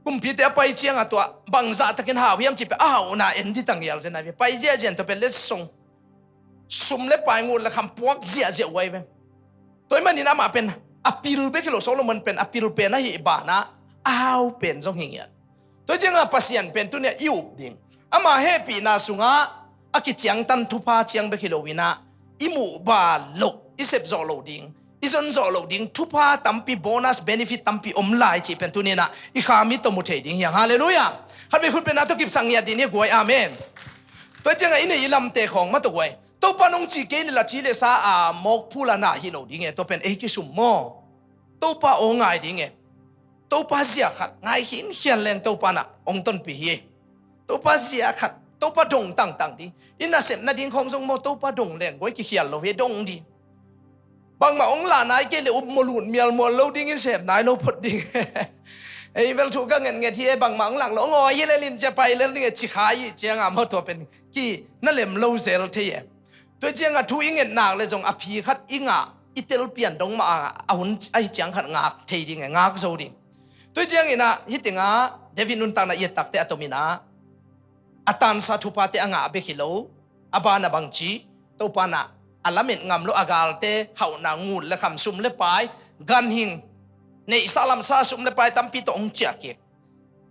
kumpite a pai ciangah tua bangzah takin hau hiam cih pen a hauhna en dih tangial zen ahi ve. Pai ziahziah in tua pen letsong, sum le pai, ngut le kham puak ziahziah uh ahi ve. Tua hi manin amah pen a pil bek hi lo, Solomon pen a pil pen ahih banah a hau pen zong hi ngiat. Tua ciangah Pasian pen tuni-ah i up ding, ama hehpihna sungah a kiciangtan thupha ciang bek hi lo inah i muhbal loh, i sepzawh loh ding, i zonzawh loh ding thupha tampi, bonus benefit tampi om lai cih pen tuni inah i kha mi tawh mu thei ding hiang. Halleluiah. Khatvei khut pen a tawh kipsak ngiat ding hi guai. Amen. Tua ciangah i neih i lamte khawng mah tawh guai, Topa nong ci kei le la ci le sa a mawk phula na hi lo ding e. Tua pen ei kisum maw? Topa aw ngai ding e. Topa zia khat ngai khinkhian leng Topa na ong tonpih hi. Topa zia khat, Topa dong tangtang ding. I nasep nading khawng zong maw, Topa dong leng guai kikhial lo hi, dong ding. Bangmah ong lah nai kei le up maw, lut mialmual lo dingin sep nai lo phot ding. Ei bel thu ka ngetnget hi e, bangmah ong lak lo, ong awi hi le lin cia pai lel ding e, ci kha hi cianga maw, tua pen ki na lem lo zel thei e. Tua ciangah thu i nget nak le zong a phi khat i ngah, i tel pian dong mah a, a hun ahi ciang khat ngak thei ding e, ngak zo ding. Tua cianginah hih tengah David nuntakna i et takte a tominah a tansa thuphate a ngah bek hi lo, a bana bangci, Topa na a lamet ngam lo, a galte hauhna, ngut le kham, sum le pai, ganhing, neihsa lamsa, sum le pai tampi tawh hong ciah kik.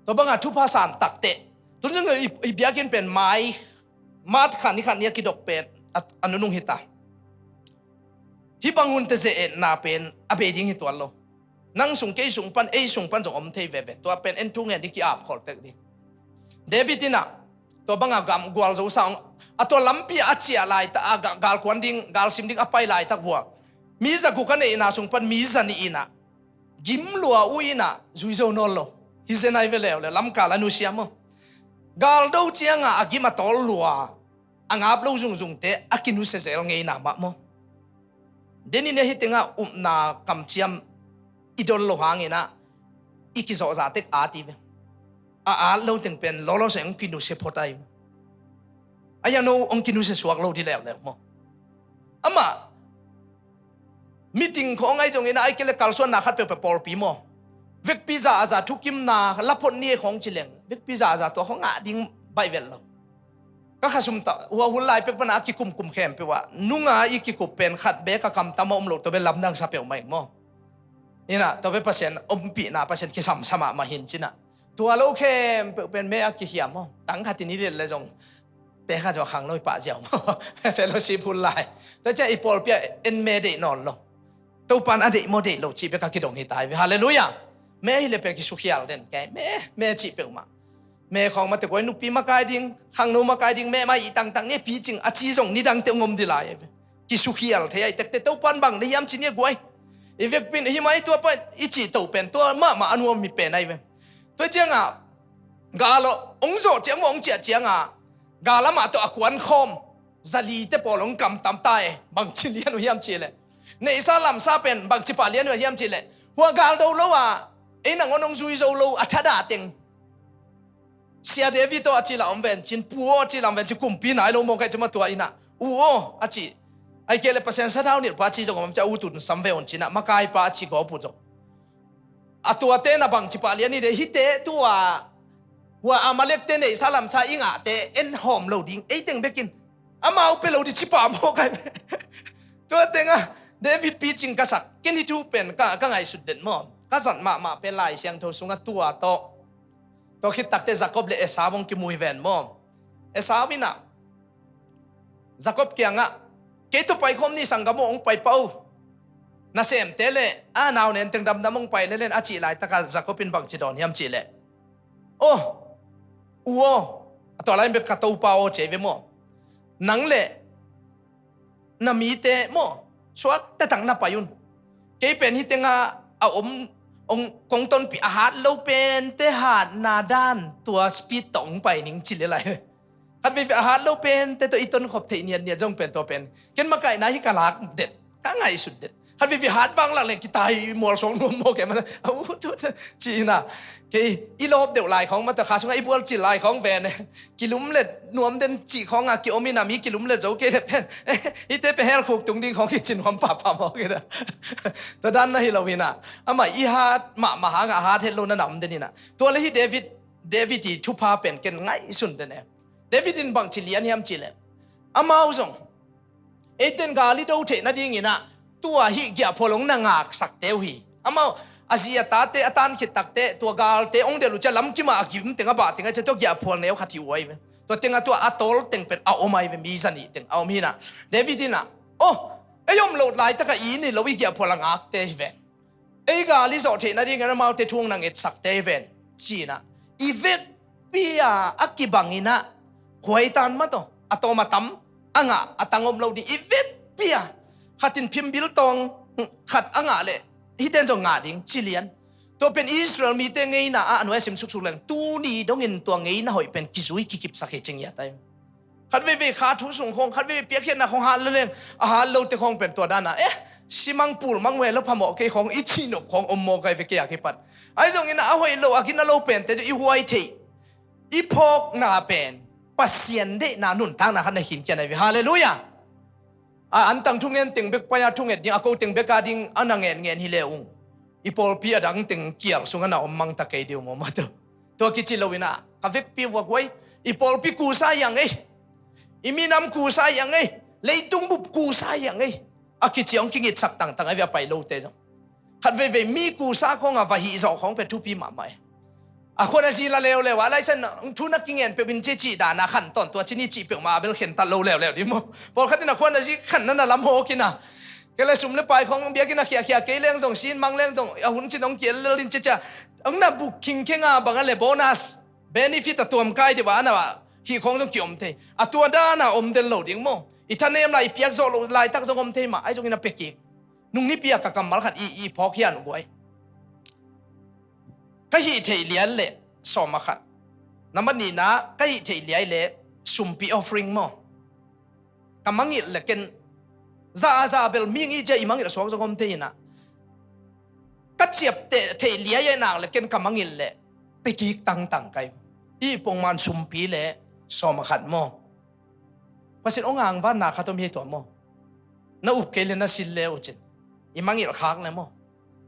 Tua banga thupha san takte, tun zong i, i biakinn pen mai March kha ni khat ni a kidop pen a, a nunung hita. Hih bang hunte zia etna pen a bei ding hi tuan lo. Nang sung, kei sung pan, ei sung pan zong om thei veve. Tua pen en thu ngen ding, ki-ap khol tek ding. David inah tua banga gam gualzo sa ong, a tua lampi a ciah laitak, a ga-, galkuan ding, galsim ding a pai laitak vua, mi za guk a neihna sung pan mi za nih inah gim lua uh inah zui zo nawn lo. Hi zen ai ve leuleu, lamkal a nusia maw? Galdo ciangah a gim a tawl lua, a ngap lo zungzungte a kinusia zel ngeina mah maw? Denin hih tengah upna kamciam i dol lo hanginah i kizawhzah tek at i ve. A at lo teng pen lawlaw se hong kinusia phot ai ve. A yang no hong kinusia suak lo di leuleu maw? Amah meeting khawng ai zongin ai kei le kalsuanna khat peuhpeuh pawlpi maw? Vekpi za a za thukimna laphot ni khawng ci leng vekpi za a za tua khawng ngah ding baih vel lo. Ka khasum ta hua hun lai pek pana a kikumkum khempeuh ah nunga i kikup pen khat bek a kamtam a um lo tua bek lamdang sa peuhmah ing maw? Inah tua bek Pasian ompihna Pasian kisamsam ah mah hin cinah tua lo khempeuh pen me a kihiam maw? Tang khat in i let le zong pek a zong khang lo i pah ziau maw? Fellowship hun lai tua ciah i pawlpi ah en me deih nawn lo. Topan a deih maw deih lo cih bek a kidong hi ta hi ve. Halleluiah. Me hi le pek kisukhial den kei me me cih peuhmah. Me khawng mate guai nupi makai ding khangno makai ding me mai i tangtang nge picing a ci zong nidangte ngom di lai. Kisukhial thei ai tekte Topan bang na hiam ci ni a guai. I vekpin hi mai tua pa i cih to pen tua mahmah a nuam hi pen ai ve. Tua ciangah gal ong zawh ciang maw ong ciah ciangah gal amah tawh a kuan khawm zalite pawl ong kamtam ta e. Bangci lian uh hiam cih leh neihsa lamsa pen bangci pah lian uh hiam cih leh hua gal do lo ah ei nangawn ong zui zo lo a thada teng. Sia David aw a ci la om ven cin, pu aw a ci la om ven cin, kumpi nai lo maw kai cuma tua inah u aw a ci. Ai kei le Pasian sathau nilh pa a ci zong om cia u tun sam ve on cinah makaipa a ci gawp uh zong. A tuate na bangci pah lian i de hite tua hua Amalekte neihsa lamsa i ngahte en hawm lo ding ei teng bekin amau pe lo di ci pah maw kai ve. Tua tengah David picing ka sak ken hi thu pen ka, ka ngaihsut den maw? Ka zat mahmah pen Lai Siangtho sungah tua tawh tua khit takte Jacob le Esau hong kimu hi ven maw? Esau inah Jacob kiangah kei tawh paikhawm ni sanggam aw hong pai pah uh. Nasemte le a nau nen teng damdam hong pai lelen a cih laitakah Jacob in bangci dawn hiam cih leh aw u aw a tua lai in bek ka topa aw cei ve maw? Nang le na mite maw suakte tak na pai un. Kei pen hi tengah a om ong kong tonpih a hat lo pente hatna dan tua speed tawh ong pai ning ci le lai. Khat veve a hat lo pente tawh i tonkhop theih niatniat zong pen tua pen ken makaihna hi ka lak den ka ngaihsut den. Khat veve hat vang lak leng kitai mualsuang nuam maw kei mata a u tu ci ina. Kei i lawp deuh lai khawng mata kha sungah i bual cil lai khawng ven kilum le nuam den cih khawngah kiom ina mi kilum le zo kei le pen hite pe hel khuk tung ding khawng kici nuam pahpah maw kei na. Tua dan na hi lo ina amah i hat mahmah hangah hat het lo na na om den ina. Tua le hi David David i thupha pen ken ngaihsun den e. David in bangci lian hiam cih leh amau zong eiten gal i do theih nadingin ah tua hih giahphual hong na ngaksak teu hi. Amau a zi a tate a tan khit takte tua galte hong delh uh cia lamkimah a gim teng a bah teng a cia tua giahphual neu khat hi uh ai ve. Tua tengah tua a tawl teng pen a om ai ve mi zanih teng a om hinah David inah aw ei om loh laitakah i ni lo i giahphual a ngakte hi ve. Ei gal i zawh theih nadingin amaute thu hong na ngetsakte hi ven cinah i vekpi a a kibanginah khuaitan mataw a tawm a tam a ngah a tang om lo ding i vekpi a khatin phimbil tawng khat a ngah leh hiten zong ngah ding ci lian. Tua pen Israel mite ngeina ah a nuai a sim suksuk leng tuni dongin tua ngeina hoih pen kizui kikipsak hi cingiat ai. Khat veivei kha thu sung khawng khat veivei piakkhiatna khawng hat le leng a hat lote khawng pen tua dana eh simang pulmang ve lo phamawh kei khawng i cihnop khawng om maw kai ve kei a kipat. Ahi zongin a hoih lo a gina lo pente i huai theih i phawkna pen Pasian deihna nuntakna khat na khinkian ahi ve. Halleluiah. A antang thungen teng bek pai a thunget ding a ko teng bek a ding a na ngenngen hi le ung i pawlpi a dang teng kial sungah na om mangta kei deuh maw mata. Tua kici loinah ka vekpi vuak huai i pawlpi kusa hiang ei. I minam kusa hiang ei. Leitung bup kusa hiang ei. A kici hong kingitsak tangtang ai ve a pai lote zong khat veivei mi kusa khawngah va hih zawh khawng pe thupi mahmah e. A khuan a zi la leuleu a laisa thu na kingen peuh in cia cih dana khan tawn tua cini cih peuhmah a bel khentat lo leuleu ding maw? Pawlkhat in a khuan a zi khan na na lam hawk ina kei le sum le pai khawng biakinn a khiakhia kei leng zong sin mang leng zong a hun cin hong kiel lel in cia cia hong na buk khingkhenga bang a le bonus benefit a tuam kai deuh a na hih khawng zong kiom thei a tua dana om del lo ding maw? I thanem lai i piak zawh loh laitak zong om thei mah ahi zongin a pekik. Nung nipi a ka kammal khat i i phawk hian uh guai. Ka hih theih lian le sawm a khat Na mah nihna ka hih theih liai le sumpi offering maw. Ka mangilh le ken za a za bel mi ngih cia i mangilh suak zong om thei inah. Ka ciapteh theih liai a nak le ken ka mangilh le pekik tangtang kai. I pongman sumpi le sawm a khat maw. Pasian hong angvanna khat om hi tua maw. Na up kei le na sil le uh cin. I mangilh khak le maw.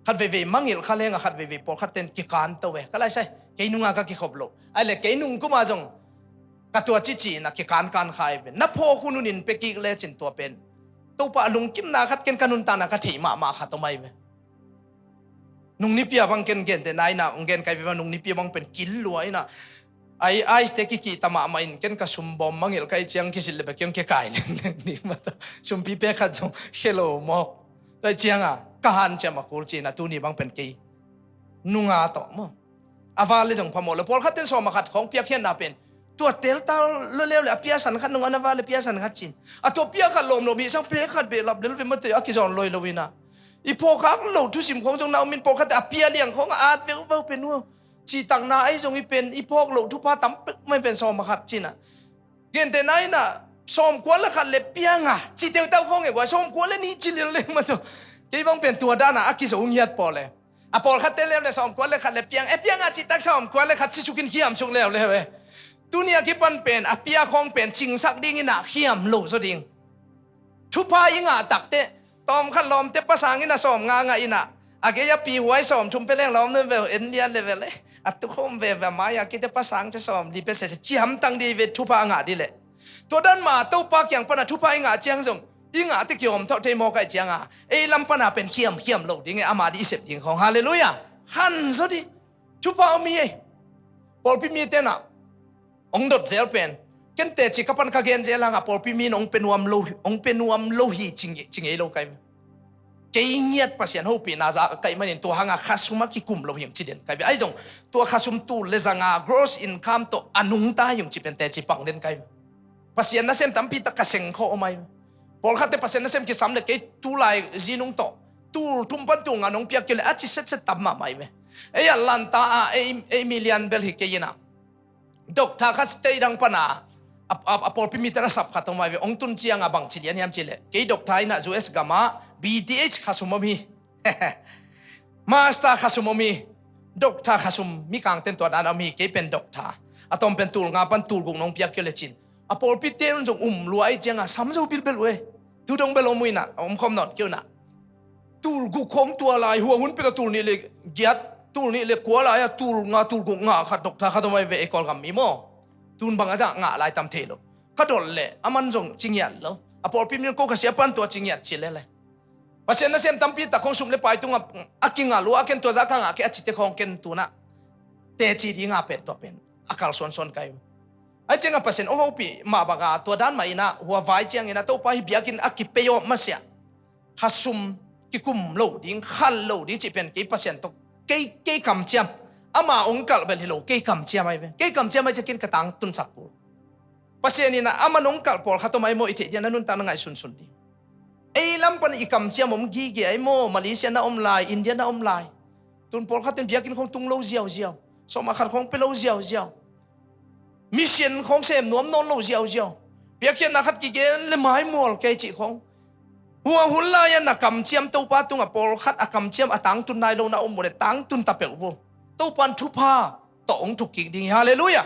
Khat veivei mangilh kha lenga khat veivei pawlkhat ten kikan to e. Ka laisai, kei nunga ka kikhop lo. Ai le kei nung kuma zong ka tua cici na kikankan kha ai ve. Na phawk hun hunin pekik le cin tua pen. Topa a lungkimna khat ken ka nuntakna ka theih mahmah khat om ai ve. Nung nipia bang ken gente na ina, ong gen kai ve bang nung nipia bang pen kil lua ina. Ai, ai te kikihta mahmah in ken ka sumbawm mangilh kai ciang kisilh le bek kiang kikai lengleng ding mata. Sumpi pek khat zong khelo mawk. Tua cianga ka hanciam a kul cina tuni bang pen kei nunga tawh maw. A va le zong phamawh le pawlkhat ten sawm a khat khawng piakhiatna pen. Tua teltal lo leu le a piasan khat nung ana va le piasan khat cin. A tua pia khat lawm lo mi sang pek khat behlap lel ve mate a kizawn loi lo ina. I phawkhak lo thusim khawng zong na umin pawlkhat a pia liang khawng a at veu veu pen uh. Citakna ai zong i pen i phawk lo thupha tam pek mai ven sawm a khat cina. Gente na ina sawm kua le khat le pianga ci teutau khawng e kua sawm kua le nih ci lil le ma tu. Kei bang pen tua dana a kizo ngiat paw le. A pawlkhat te leu le sawm kua le khat le piang e pianga citak sawm kua le khat ci sukin khiam suk leu leu e. Tuni a kipan pen a pia khawng pen cingsak ding ina khiam lo zo ding. Thupha i ngah takte tawm khat lawmte pasang ina sawm nga ngah ina. A gei a pi huai sawm thum pe leng lawm nun ve en lian le ve le. A tukhawm ve ve a mai a kite pasang ce sawm li pe se se ciamtang di ve thupha a ngah di le. Tua dan ma Topa kiang pana thupha i ngah ciang zong i ngah te kiom thawh thei mawk ai cianga ei lam pana pen khiam khiam lo ding e ama di i sep ding khawng. Halleluia. Han zo di. Thupha om hi ei. Pawlpi mi tena ong dot zel pen ken teci ka pan ka gen zel hanga pawlpi mi in ong pe nuam lo ong pe nuam lo hi ci ngei lo kai. Kei ngiat Pasian hopihna za kaih manin tua hanga khasum a kikum lo hiang ci den kai ve. Ai zong tua khasum tul le zanga gross income tawh a nungta hiang ci pen teci pang den kai ve. Pasian nasem tampi tak ka seng khawh om ai ve. Pawlkhatte Pasian nasem kisam le kei tulai zinung tawh tul thum pan tul nga nong piak kei le a ci setset tam mahmah ai ve. Ei a lanta a ei, ei milian bel hi kei ina. Doctor khat state dang pana a, a, a pawlpi mite na sap khat om ai ve ong tun cianga bang ci lian hiam ci le kei doctor ina U S gama B T H khasum om hi. Master khasum om hi. Doctor khasum mi kangten tua dana om hi kei pen doctor. A tom pen tul nga pan tul guk nong piak kei le cin. A pawlpi te un zong um lua ai cianga sam zo bilbel uh e. Tu dong bel om uh ina om khawm nawn kei una. Tul guk khawng tua lai hua hun peka tul nih le giat tul nih le kua lai a tul nga tul guk nga khat doctor khat om ai ve ei Kawlgam mi maw. Tun bang a zah ngah lai tam thei lo. Ka dol le a man zong ci ngiat lo. A pawlpi min ko ka sia pan tua ci ngiat ci le le. Pasian nasem tampi tak khawng sum le pai tunga a kingah lua a ken tua zah ka ngah kei a cite khawng ken tuna. Teci dinga pen tua pen a kal suansuan kai. Ai cianga Pasian ong hopih mah banga tua dan mah ina hua vai ciang ina Topa hi biakin a kipei awh masiah. Khasum kikum lo ding khal lo ding cih pen kei Pasian tawh kei, kei kamciam. Ama ong kalh bel hi lo kei kamciam ai ve. Kei kamciam ai ciakin ka tang tunsak kul. Pasian ina ama nong kalh pawlkhat om ai maw i theih dian a nuntak na ngaih sunsun ding. Ei lam pan i kamciam om gige ai maw Malaysia na om lai India na om lai. Tun pawlkhat in biakin khawng tung lo ziauziau. Sawm a khat khawng pe lo ziauziau. Mission khawng sem nuam nawn lo ziauziau. Piakkhiatna khat kigen le maimual kei cih khawng. Hua hun lai-a na kamciam Topa tungah pawlkhat a kamciam a tangtun nai lo na om uh le tangtun ta peuh vua. Topa in thupha tawh hong thuk kik ding hi. Halleluiah.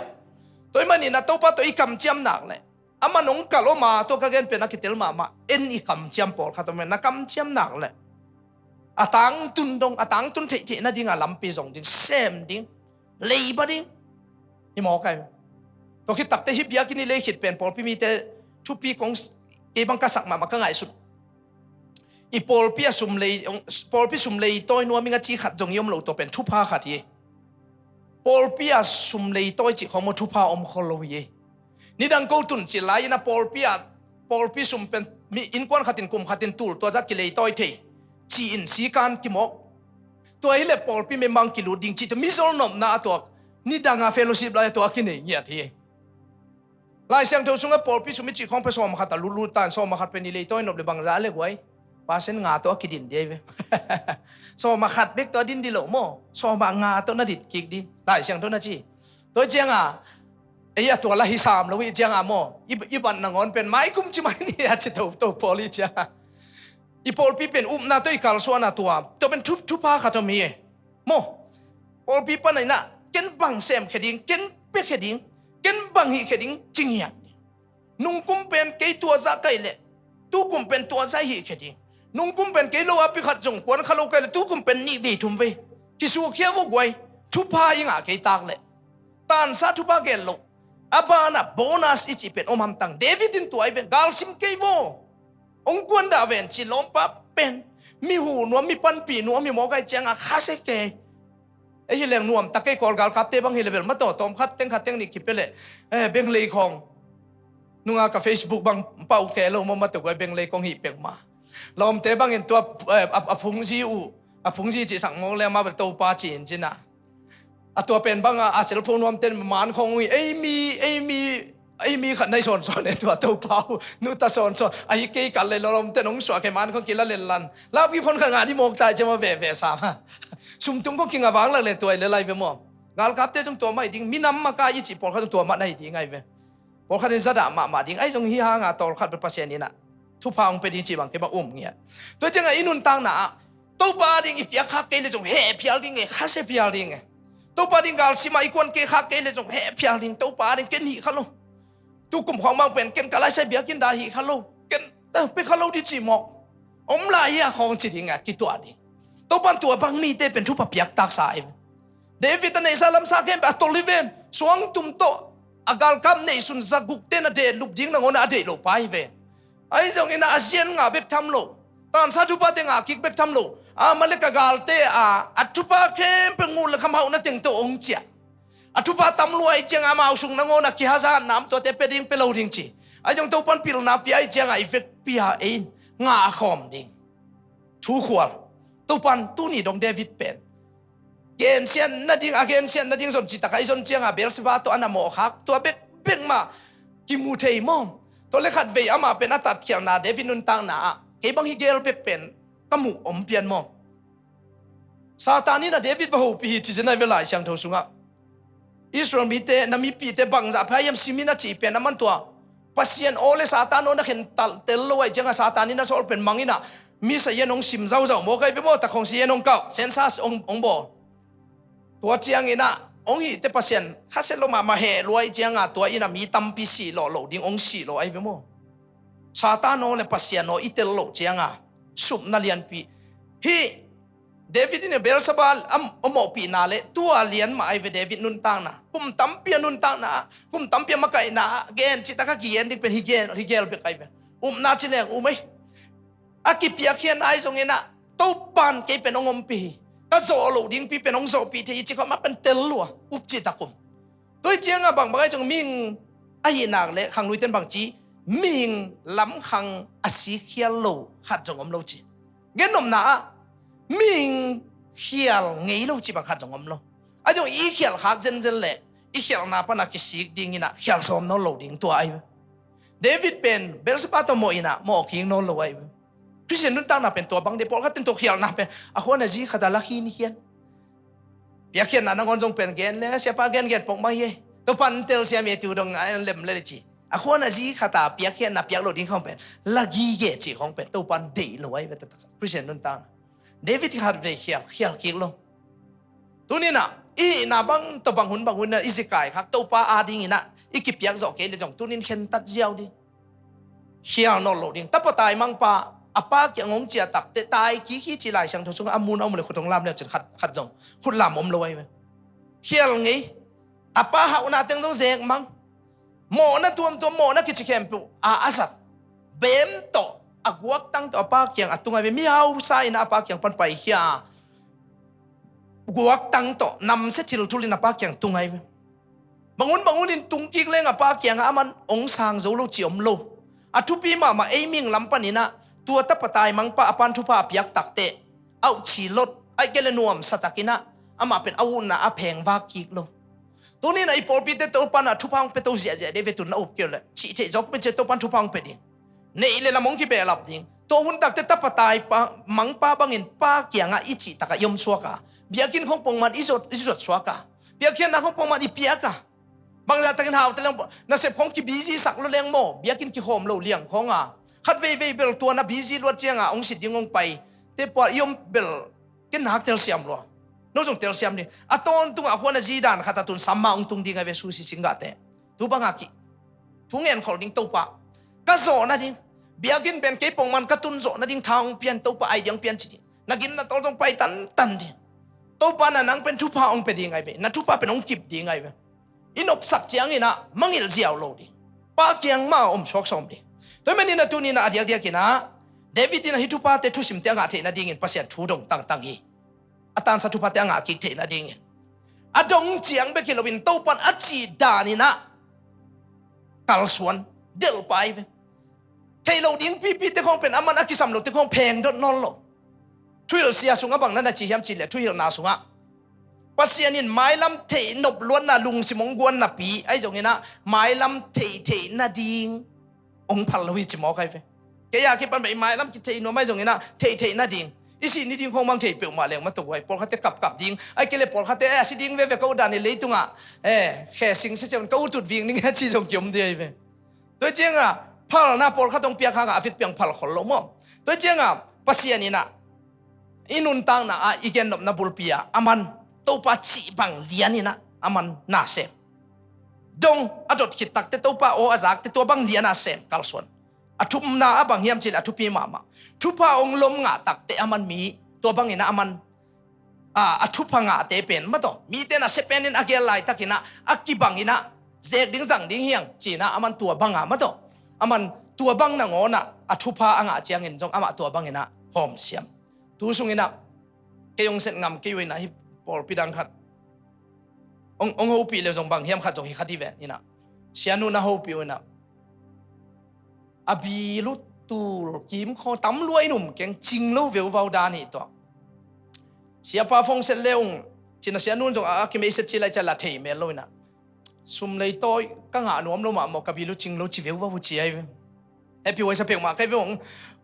Tua ahih manin a Topa tawh i kamciam nak le ama nong kalh om a tua ka gen pen a kitel mahmah en i kamciam pawlkhat om e na kamciam nak le a tangtun dong a tangtun theihtheih nadinga lampi zong ding sem ding. Leiba ding. Hi mawk ai. Tua khit takte hih biakinn i lei khit pen pawlpi mite thupi kong kei bang ka sak mahmah ka ngaihsut. I pawlpi a sum lei pawlpi sum leitawi nuam ing a ci khat zong i om lo tua pen thupha khat hi. Pawlpi a sum leitawi cih khawng maw thupha om khol lo hi. Nidang ko tun cil lai-in a pawlpi ah pawlpi sum pen mi innkuan khatin kum khatin tul tua zah kileitawi thei ci-in sikan kimawk. Tua hileh pawlpi membang kilut ding cih tua mizol nopna a tuak nidanga fellowship lai a tua a kinei ngiat hi. Lai Siangtho sungah pawlpi sum i cih khawng pen sawm khat a lutlut ta in sawm khat pen i leitawi nop le bangzah le guai. Percent nga tawh a kidin di ahi ve. Sawm khat bek tawh a din di lo maw? Sawm nga tawh na dit kik di. Lai Siangtho na ci. Tua cianga Ei a tua la hi sam lo hi cianga maw, i, i ban nangawn pen mai kum ci mai ni a ci toto pawl hi cianga. I pawlpi pen upna tawh i kalsuahna tua, tua pen thup, thupha khat om hi e. Maw, pawlpi pan a inah, ken bang semkhia ding, ken piakhia ding, ken bang hihkhia ding, ci ngiat. Nungkum pen kei tua zah kaih leh, tukum pen tua zah hihkhia ding. Nungkum pen kei lo a pi khat zong kuan kha lo kaih leh, tukum pen nih vei thum vei. Kisukkhia vo guai, thupha i ngah kei tak leh. Tansa thupha gel lo. A banah bonus i cih pen om hamtang. David in tua i ven, galsim kei vo. Ong kuan dah ven ci lawmpa pen. Mi hu nuam, mi panpih nuam, mi mawk ai cianga khasia kei. Ei hi leng nuam tak kei, Kawl galkapte bang hi le bel ma tawh tawm khat teng khat teng nih kipia leh, eh, benglei khawng. Nunga ka Facebook bang pau kei lo maw, ma tawh guai benglei khawng hi pek ma. Lawmte bangin tua, eh, a, a phungzi uh, a phungzi cih sak mawk le ma bel Topa ci in cina. A tua pen banga a cellphone nuamten man khawng uh hi, ei mi, ei mi, ei mi khat nai sawnsawn e tua Topa uh, nuta sawnsawn. Ahi kei kal le lawmten ong suah kei man khawng kila lenlan. Laupi phone khat ngah di mawk tai ciama veve sam a. Sumtung khawng kinga vang lak le tua i le lai ve maw. Galkapte zong tua mah hi ding, minam maka i cih pawlkhat zong tua mah na hi ding ai ve. Pawlkhat in zadah mahmah ding, ai zong hi hanga tawlkhat bel Pasian inah thupha hong pia ding cih bang kei bang um ngiat. Tua ciangah i nuntakna ah Topa ding i piak khak kei le zong heh phial ding e, khasia phial ding e. Topa ding galsimah i kuan kei khak kei le zong heh phial ding, Topa ding ken hih kha lo. Tukum khawng bang pen ken ka laisai biakinn dah hih kha lo, ken, eh, pe kha lo ding cih mawk. Om lai hi a khawng ci ding a kituah ding. Topan tua bang mite pen thupha piak taksa ai ve. David a neihsa lamsa khempeuh a tol hi ven. Suangtum tawh a galkap neihsun zagukte na dehlup ding nangawn a deih loh pa hi ven. Ahi zongin a zian ngah bek tham lo. Tansa thupha te ngah kik bek tham lo. Amalek a galte a, a thupha khempeuh nguh le kham hauhna teng tawh ong ciah. A thupha tam lua i ciang amau sung nangawn a kihaza namtuate pe ding pe lo ding ci. Ahi zong Topan pilna pia i ciangah i vekpi a ei in ngah a khawm ding. Thukhual. Topan tuni dong David pen gensiat nading, a gensiat nading zon citak a i zon cianga Beersheba tawh a na mawhkhak tua bekbek mah kimu thei maw? Tua le khat vei amah pen a tatkhialhna David nuntakna ah kei bang hi gel bek pen ka muh om pian maw? Satan in a David va hopih hi ci zen ai ve Lai Siangtho sungah. Israel mite, na mipihte bangzah pha hiam simin a cih pen a man tua Pasian aw le Satan aw na khen tal tel lo ai cianga Satan in a sawl pen mang inah mi sayan hong sim zauzau maw kai ve maw, takhawng sayan hong kauh, census hong, hong bawl. Tua cianginah hong hihte Pasian khasia lo mahmah heh luai cianga tua inah mi tampi sih lawh lo ding hong sih lawh ai ve maw? Satan aw le Pasian aw i tel loh cianga supna lianpi. Hih David in Beersheba a mawhpihna le tua lian mah ai ve David nuntakna. Kum tampi a nuntakna ah, kum tampi a makaihna ah gen citak a kigen ding pen hi gen, hi gel bek ai ve. Upna ci leng um ei. A kipiakkhiatna ai zonginah Topan kei pen hong ompih hi. Ka zawh loh dingpi pen hong zawhpih thei hi ci khawm a pen tel lua. Up citak um. Tua hi cianga bangbang ai zong mihing ahih nak le khangluiten bangci mihing lamkhang a sikkhial lo khat zong om lo ci. Gennopna ah mihing khial ngei lo ci bang khat zong om lo. A zong i khialh khak zenzen le i khialhna pana kisik dinginah khial sawm nawn lo ding tua ai. David pen Beersheba tawh mawh inah mawh kik nawn lo ai. Christian nuntakna pen tua bang de, pawlkhat ten tua khialhna pen a khuan a zi khata la khin khian. Piakkhiatna nangawn zong pen gen le siapa gen gen pok mai hi. Topan tel siam e tu dong a lem le ci. A khuan a zi khata piakkhiatna piak lo ding khawng pen la gige ci khawng pen Topan deih lo ai ve taktak. Christian nuntakna David khat vei khial, khial kik lo. Tuninah i hihna bang tawh bang hun bang hun inah i zikai khak Topa a dinginah i kipiak zawh kei le zong tunin khentat ziau ding. Khial nawn lo ding. Tapa taimangpa a pa kiang hong ciah takte tai kik hi ci Lai Siangtho sungah a mun a om le khut hong lam le cin khat, khat zong khut lam om lo ai ve. Khial ngei. A pa hauhna teng zong zek mang. Mawhna tuamtuam, mawhna kici khempeuh a a zat. Bem tawh a guaktang tawh a pa kiang a tung ai ve. Mi hausa inah a pa kiang pan paikhia a guaktang tawh namsia thilthulin a pa kiang tung ai ve. Bangun bangun in tungkik leng a pa kiangah a man hong sang zo lo ci om lo. A thupi mahmah ei mihing lam paninah tua tapa taimangpa a pan thupha a piak takte auh ci lot aih kei le nuamsa takinah amah pen a utna a pheng vak kik lo. Tuninah i pawlpite Topan a thupha hong pia to ziahziah dei ve tun na up kei uh le cih theih zawk pen cia Topan thupha hong pia ding. Neih le lam hong kibehlap ding. Tua hun takte tapa taimangpa bangin pa kiangah i cih takah i om suaka. Biakinn khong pongman i zuat, i zuat suaka. Piakkhiatna khong pongman i piaka. Bangzah takin hau te leng, nasep khong ki busy sak lo leng maw, biakinn kikhawm lo liang khong a. Khat veivei bel tua na busy luat cianga hong sit ding hong pai te pua i om bel ken nak telsiam lua. No zong telsiam ding. A tawntung a khua na zi dan khat a tun sam ma hong tung ding a ve, sushi singgahte. Tu banga ki thu ngen khol ding Topa. Ka zawh nading. Biakinn pen kei pongman ka tun zawh nading tha hong pian Topa, ai ding hong pian ci ding. Na gim na tawl zong pai tantan ding. Topa na nang pen thupha hong pia ding ai ve. Na thupha pen hong kip ding ai ve. I nopsak ciangin ah mangngilh ziau lo ding. Pa kiang mah om suak sawm ding. Tua hi manin a tuni-in ah a diakdiakin ah David in ah hih thuphate thusimte a ngah theih nadingin Pasian thu dong tangtang hi. A tansa thuphate a ngah kik theih nadingin. A dong ciang bek hi loin Topan a cih danin ah kalsuan delh pai ve. Theih loh ding pipite khong pen aman a kisam lote khong pheng dot nawn lo. Thuhilh sia sungah bang na na ci hiam cih leh thuhilhna sungah Pasian in mailam theih nop luatna lungsim hong guan napi ahi zongin ah mailam theih theih nading hong phal lo hi ci mawk ai ve. Kei a kipan beh i mailam kitheih nuam ahi zongin ah theih theih nading i sih ni ding khong mang thei peuhmah leng mah tuk uai. Pawlkhatte kapkap ding ai kei le pawlkhatte a si ding veve ka ut dan i leitungah e khe sing se cian ka ut ut ving ning a ci zong kiom ding ai ve. Tua cianga phalna pawlkhat hong piak hangah a vekpi hong phal khol lo maw? Tua cianga Pasian in ah i nuntakna ah i gennopna bulpi ah aman Topa cih bang lianin ah aman na sem. Dong a dot khit takte Topa aw a zakte tua bang lian a sem kalsuan. A thumna a bang hiam cih leh a thupi mahmah. Thupha hong lom ngah takte aman mi tua bangin ah aman a, a thupha ngahte pen mah tawh mite na sepenin a gel laitakin ah a kibangin ah zek ding zang ding hiang ci-in ah aman tua banga mah tawh aman tua bang nangawn ah a thupha a ngah ciangin zong amah tua bangin ah hawmsiam. Tu sungin ah kei hong set ngam kei uh in ah hih pawlpi dang khat hong, hong hopih le zong bang hiam khat zong hi kha dih ven in ah Sianu na hopih uh in ah a bil uh tul kim khaw tam lua in um keng cing lo veuvau dan hi tuah. Siapa phone set le ung cin a Sianu in zong a, a kimei set ci lai cia la thei mel lo in ah sum leitawi ka ngah nuam lo mah maw ka bil uh cing lo ci veuvau uh ci ai ve. Happy huaisa peuhmah kai ve ung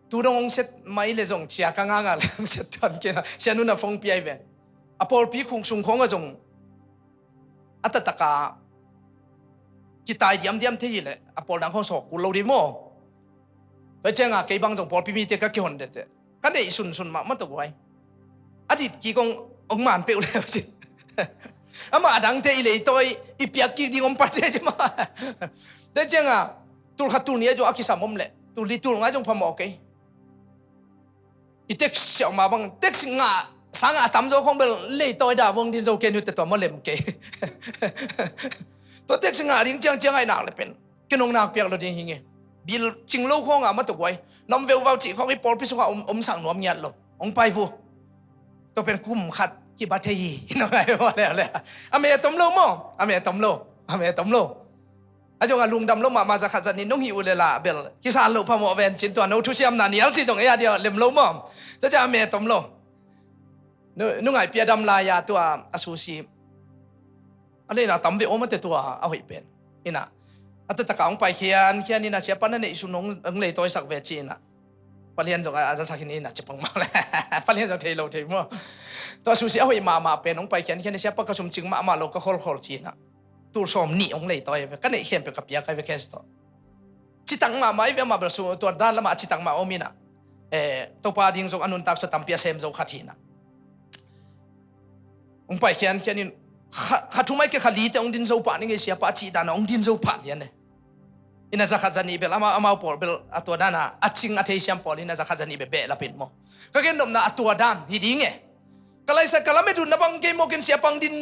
tu dong hong set mai le zong cia ka ngah ngah le hong set tuan kei in ah Sianu na phone pia ai ve. A pawlpi khung sung khawngah zong a taktak a kitai diamdiam thei hi leh a pawl dang khong sawk kul lo ding maw? Tua cianga kei bang zong pawlpi mite ka kihon dette ka neih sunsun mahmah tuk uai. A dit kik hong hong man peuh leu ci. Amah a dangte i leitawi i piak kik ding om pate ci mah. Tua cianga tul khat tul nih a zong a kisam om leh tul li tul ngai zong phamawh kei. I text siau ma bang text ngah sangah a tamzaw khong bel leitawi dah vong din zo kei nute tua maw lem kei. Tua text ngah ding ciangciang ai nak le pen ken hong nak piak lo ding hi nge. Bil cing lo khongah ma tuk uai. Nom veuvau cih khong i pawlpi sungah om, om sang nuam ngiat lo hong pai vu. Tua pen kum khat kiba thei hi. Nong ai maw le le a me a tom lo maw a me a tom lo a me a tom lo. A zong a lungdam lo mahmah zakhat zat nih nong hih uh le lah bel kisal loh phamawh ven cin tua no thusiamna nial ci zong ei a dia lem lo maw? Tua ciah a me tom lo. Nu, nu ngaih pia dam lai-a tua a susi a leina tam ve aw mate tua a hoih pen. Ina a tataka hong pai khian khian ina siapa na neih sun hong, hong leitawisak ve ci ina. Palian zong a zasak hin ina cipang mah le palian zong thei lo thei maw? Tua a susi a hoih mahmah pen hong pai khian khian siapa ka sum cing mahmah lo ka kholkhol ci ina. Tul sawm nih hong leitawi ve ka neih khempeuh ka piak ai ve cash tawh. Citak mahmah i ve amah bel su tua dan lamah a citak mah om inah. Eh, Topa ding zong a nuntak sua tampi a sem zo khat hinah. Hong pai khiankhian in kha, kha thum ai ke kha lite hong din zo pah ning ei siapa a cih danah hong din zo pah lian e. Inah zakhat zanih bel amau, amau pawl bel a tua danah a cing a theisiam pawl inah zakhat zanih bel behlap in maw? Ka gennopna a tua dan hi ding e. Ka laisa ka lamet uh na bang kei maw ken siapa hong din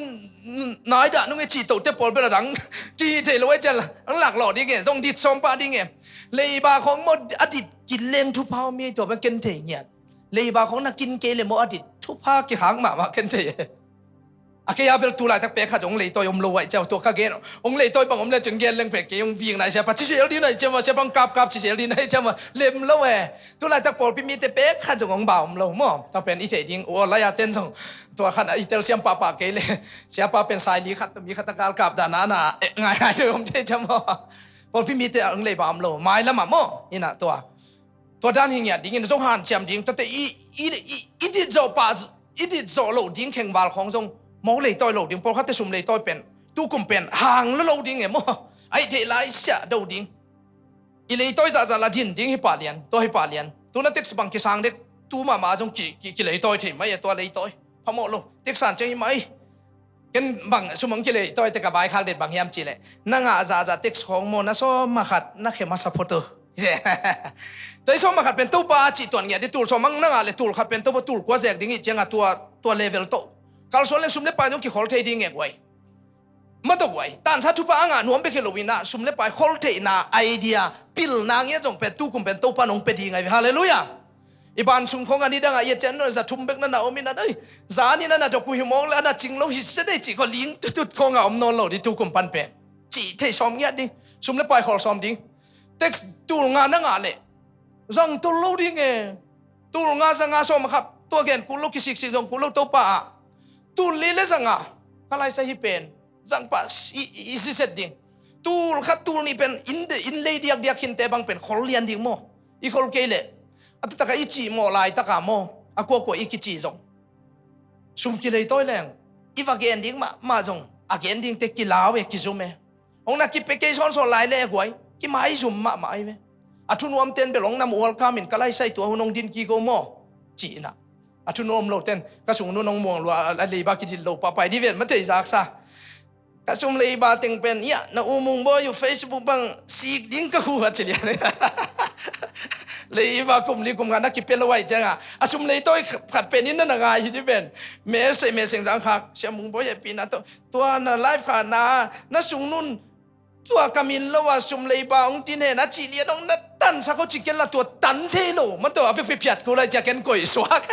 nai dah nung e cih tohte pawl bel a dang kihih thei lo ai cial hong laklawh ding e, zong dit sawm pah ding e. Leiba khawng maw a dit kin leng thupha om hi tua bang ken thei ngiat. Leiba khawng na kin kei le maw a dit thupha kikhak mahmah ken thei e. A kei a bel tu laitak pek khat zong hong leitawi om lo ai ciau tua ka gen. Hong leitawi bang om le cun gen leng pek kei hong vik nai siapa cisel din ai ciau maw, siapa hong kapkap cisel din ai ciau maw, lem lo e. Tu laitak pawlpi mite pek khat zong hong ba om lo maw? Tua pen i theih ding uh aw lai-a ten zong tua khat a i telsiam pahpah kei le siapa pen saili khat tua mi khat a galkap dan a na eh ngai ngai deuh om thei ciam maw? Pawlpi mite a hong lei ba om lo mailam ah maw? Inah tua tua dan hi ngiat dingin zong hanciam ding tuate i, i, i, i dit zawh pah i dit zawh loh ding khengval khawng zong maw leitawi lo ding pawlkhatte sum leitawi pen Tukum pen hang lo lo ding e maw. Aih theih lai siah do ding. I leitawi zahzah la din ding hi pah lian, tua hi pah lian. Tuna text bang kisang dek, tu mahmah zong ki, ki, kileitawi thei mai e tua leitawi. Phamawh lo, text san ciang hi mai. Ken bang sum hong kileitawi te ka vaikhak det bang hiam cihleh, na ngah zahzah text khawng maw, na sawm a khat na khe masa phot uh. Tua i sawm a khat pen Topa a cih tuan ngiat di, tul sawm ang na ngah le tul khat pen Topa tul kua zek ding ih ciangah tua, tua level tawh kalsuan leng sum le pai zong kikhol thei ding e guai. Mah tawh guai, tansa thupha a ngah nuam bek hi lo in ah, sum le pai kholtheihna idea, pilna ngiat zong pen tukum pen Topa nong pia ding ahi ve. Halleluiah. I ban sung khawng a nidang ah i a cian nuai za thum bek na na om in ah, dai, za ni na na dok uh hi mawk le a na cing lo hi se dei cih khawng ling tutut khawng a om nawn lo ding tukum pan pen. Cih thei sawm ngiat ding, sum le pai khol sawm ding. Text tul nga na ngah leh zang tol lo ding e. Tul nga za nga sawm a khat tua gen kul lo, kisiksik zong kul lo Topa ah. Tul li le za nga ka laisa hi pen zang pah i, i, i siset ding. Tul khat tul nih pen inn, inn lei diakdiak khinte bang pen khol lian ding maw. I khol kei leh a taktak a i cih mawh laitaka maw, a kuakua i kicih zong, sum kileitawi leng i va gen ding mahmah zong a gen dingte kilau e, kizum e. Hong na kipia kei sawnsawn lai le guai, kimaizum mahmah ahi ve. A thunuam ten bel hong na mual kamin ka laisai tua hun hong din kiko maw, ci-in ah. A thunuam lo ten ka sung nun hong muang lua, a leiba kidil lo pahpai di ven, ma thei zaksa. Ka sum leiba teng pen, ia, na U Mung Bawi uh Facebook bang sik ding ka hu a ci lian. Leiba kum li kum nga na kipia lo ahi ciangah a sum leitawi khat pen in na na ngai hi di ven. Mesei meseng zang khak, Sia Mung Bawi e pi na tawh tua na live kha na, na sung nun tua ka min lo a sum leiba hong tin hen a cih lian hong na tansak ho ci ken la tua tan thei lo. Man tua a vekpi phiat kul lai cia ken koih suak.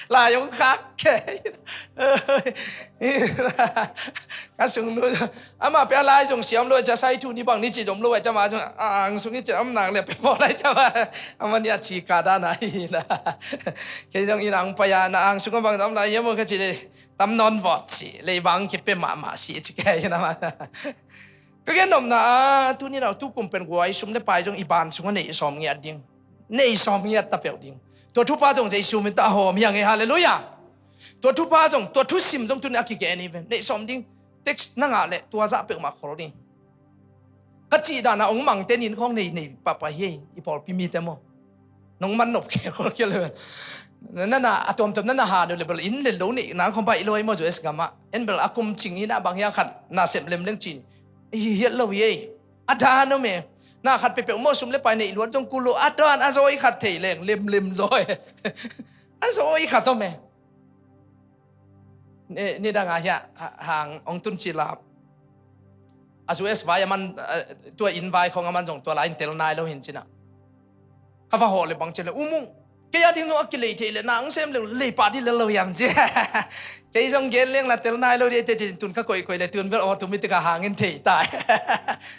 Lai hong khak kei. Ka sung nu ama pia lai zong siam lo cia sai thu ni bang ni ci zom lo cia ma zong a ang sung ni cia om nang le pe paw lai cia ma ama ni a ci ka dan a hi na. Kei zong in ang paya na ang sung bang zom lai yam ka ci le. Tam nawn vawt si, leibang kipe mahmah si, ci kei na ma. Ka gen nopna a, tuni na tukum pen guai sum le pai zong i ban sungah nei sawm ngiat ding. Nei sawm ngiat ta peuh ding. Tua thupha zong Jesu min ta a hawm hiang e, halleluiah. Tua thupha zong, tua thusim zong tuni a kigen i ve. Nei sawm ding. Text na ngah le, tua zah peuhmah khol ding. Ka cih dana ong mangte nin khawng nei nei pahpah hi, i pawlpi mite maw. Nong man nop khe khol khe le. Nana a tuamtuam nana ha deuh le bel in le lo nei nang khawng bai lo ai maw U S gamah. En bel a kum cing ina bang hia khat na sem lem leng cin. I hi hiat lo hi ei. A dan om e. Na khat pepeuh maw sum le pai nei luat zong kul lo a dan a zawi khat thei leng lem lem zawi. A zawi khat om e. Ni, ni dang a hia, ha-, hang ong tun ci la. A U S vai a man, eh, tua inn vai khong a man zong tua lai in tel nai lo hin cina. Ka va hawh le bang ci le, U Mung, kei a ding zong a kilei thei le, na ong sem le, lei pah di le lo hiam ci. Kei zong gen leng la tel nai lo di te ci tun ka koih koih le, tun vel aw tu mi tika hang in thei tai.